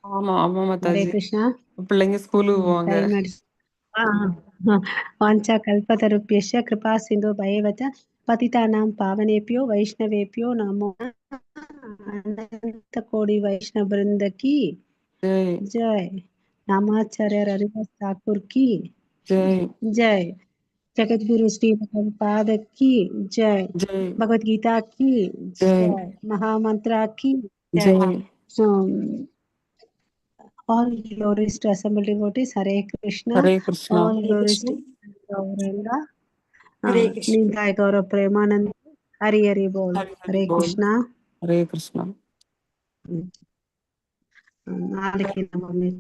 Speaker 3: ஆமா ஆமா
Speaker 2: ஹரே
Speaker 3: மாதாஜி.
Speaker 2: கிருஷ்ணா.
Speaker 3: பிள்ளைங்க ஸ்கூலுக்கு போவாங்க.
Speaker 2: டைம் ஆயிடுச்சு. வாஞ்சா கல்பதருभ्यश्च கிருபா சிந்து பயவச்ச பதிதானாம் பாவனேபியோ வைஷ்ணவேபியோ நமோ. அனந்த கோடி வைஷ்ணவ பிருந்த கி
Speaker 3: ஜெய்.
Speaker 2: ஜெய். நாமாச்சாரியர் ஹரிதாஸ் தாக்கூர் கி
Speaker 3: ஜெய்.
Speaker 2: ஜெய். जगत गुरु श्री प्रभुपाद की जय.
Speaker 3: ஜெய்.
Speaker 2: भगवत गीता की
Speaker 3: ஜெய்.
Speaker 2: जय. महामंत्रा की जय.
Speaker 3: Jai.
Speaker 2: So, all glories to assembled devotees. Hare Krishna.
Speaker 3: Hare Krishna.
Speaker 2: All
Speaker 1: Hare
Speaker 2: glories
Speaker 1: Krishna.
Speaker 2: to Gauranga.
Speaker 1: Hare Krishna.
Speaker 2: Nitai Gaurav Premanand. Hari Hari Bol.
Speaker 3: Hari Hari
Speaker 2: Hare
Speaker 3: pole.
Speaker 2: Krishna.
Speaker 3: Hare Krishna.
Speaker 2: நாளைக்கு நம்ம meet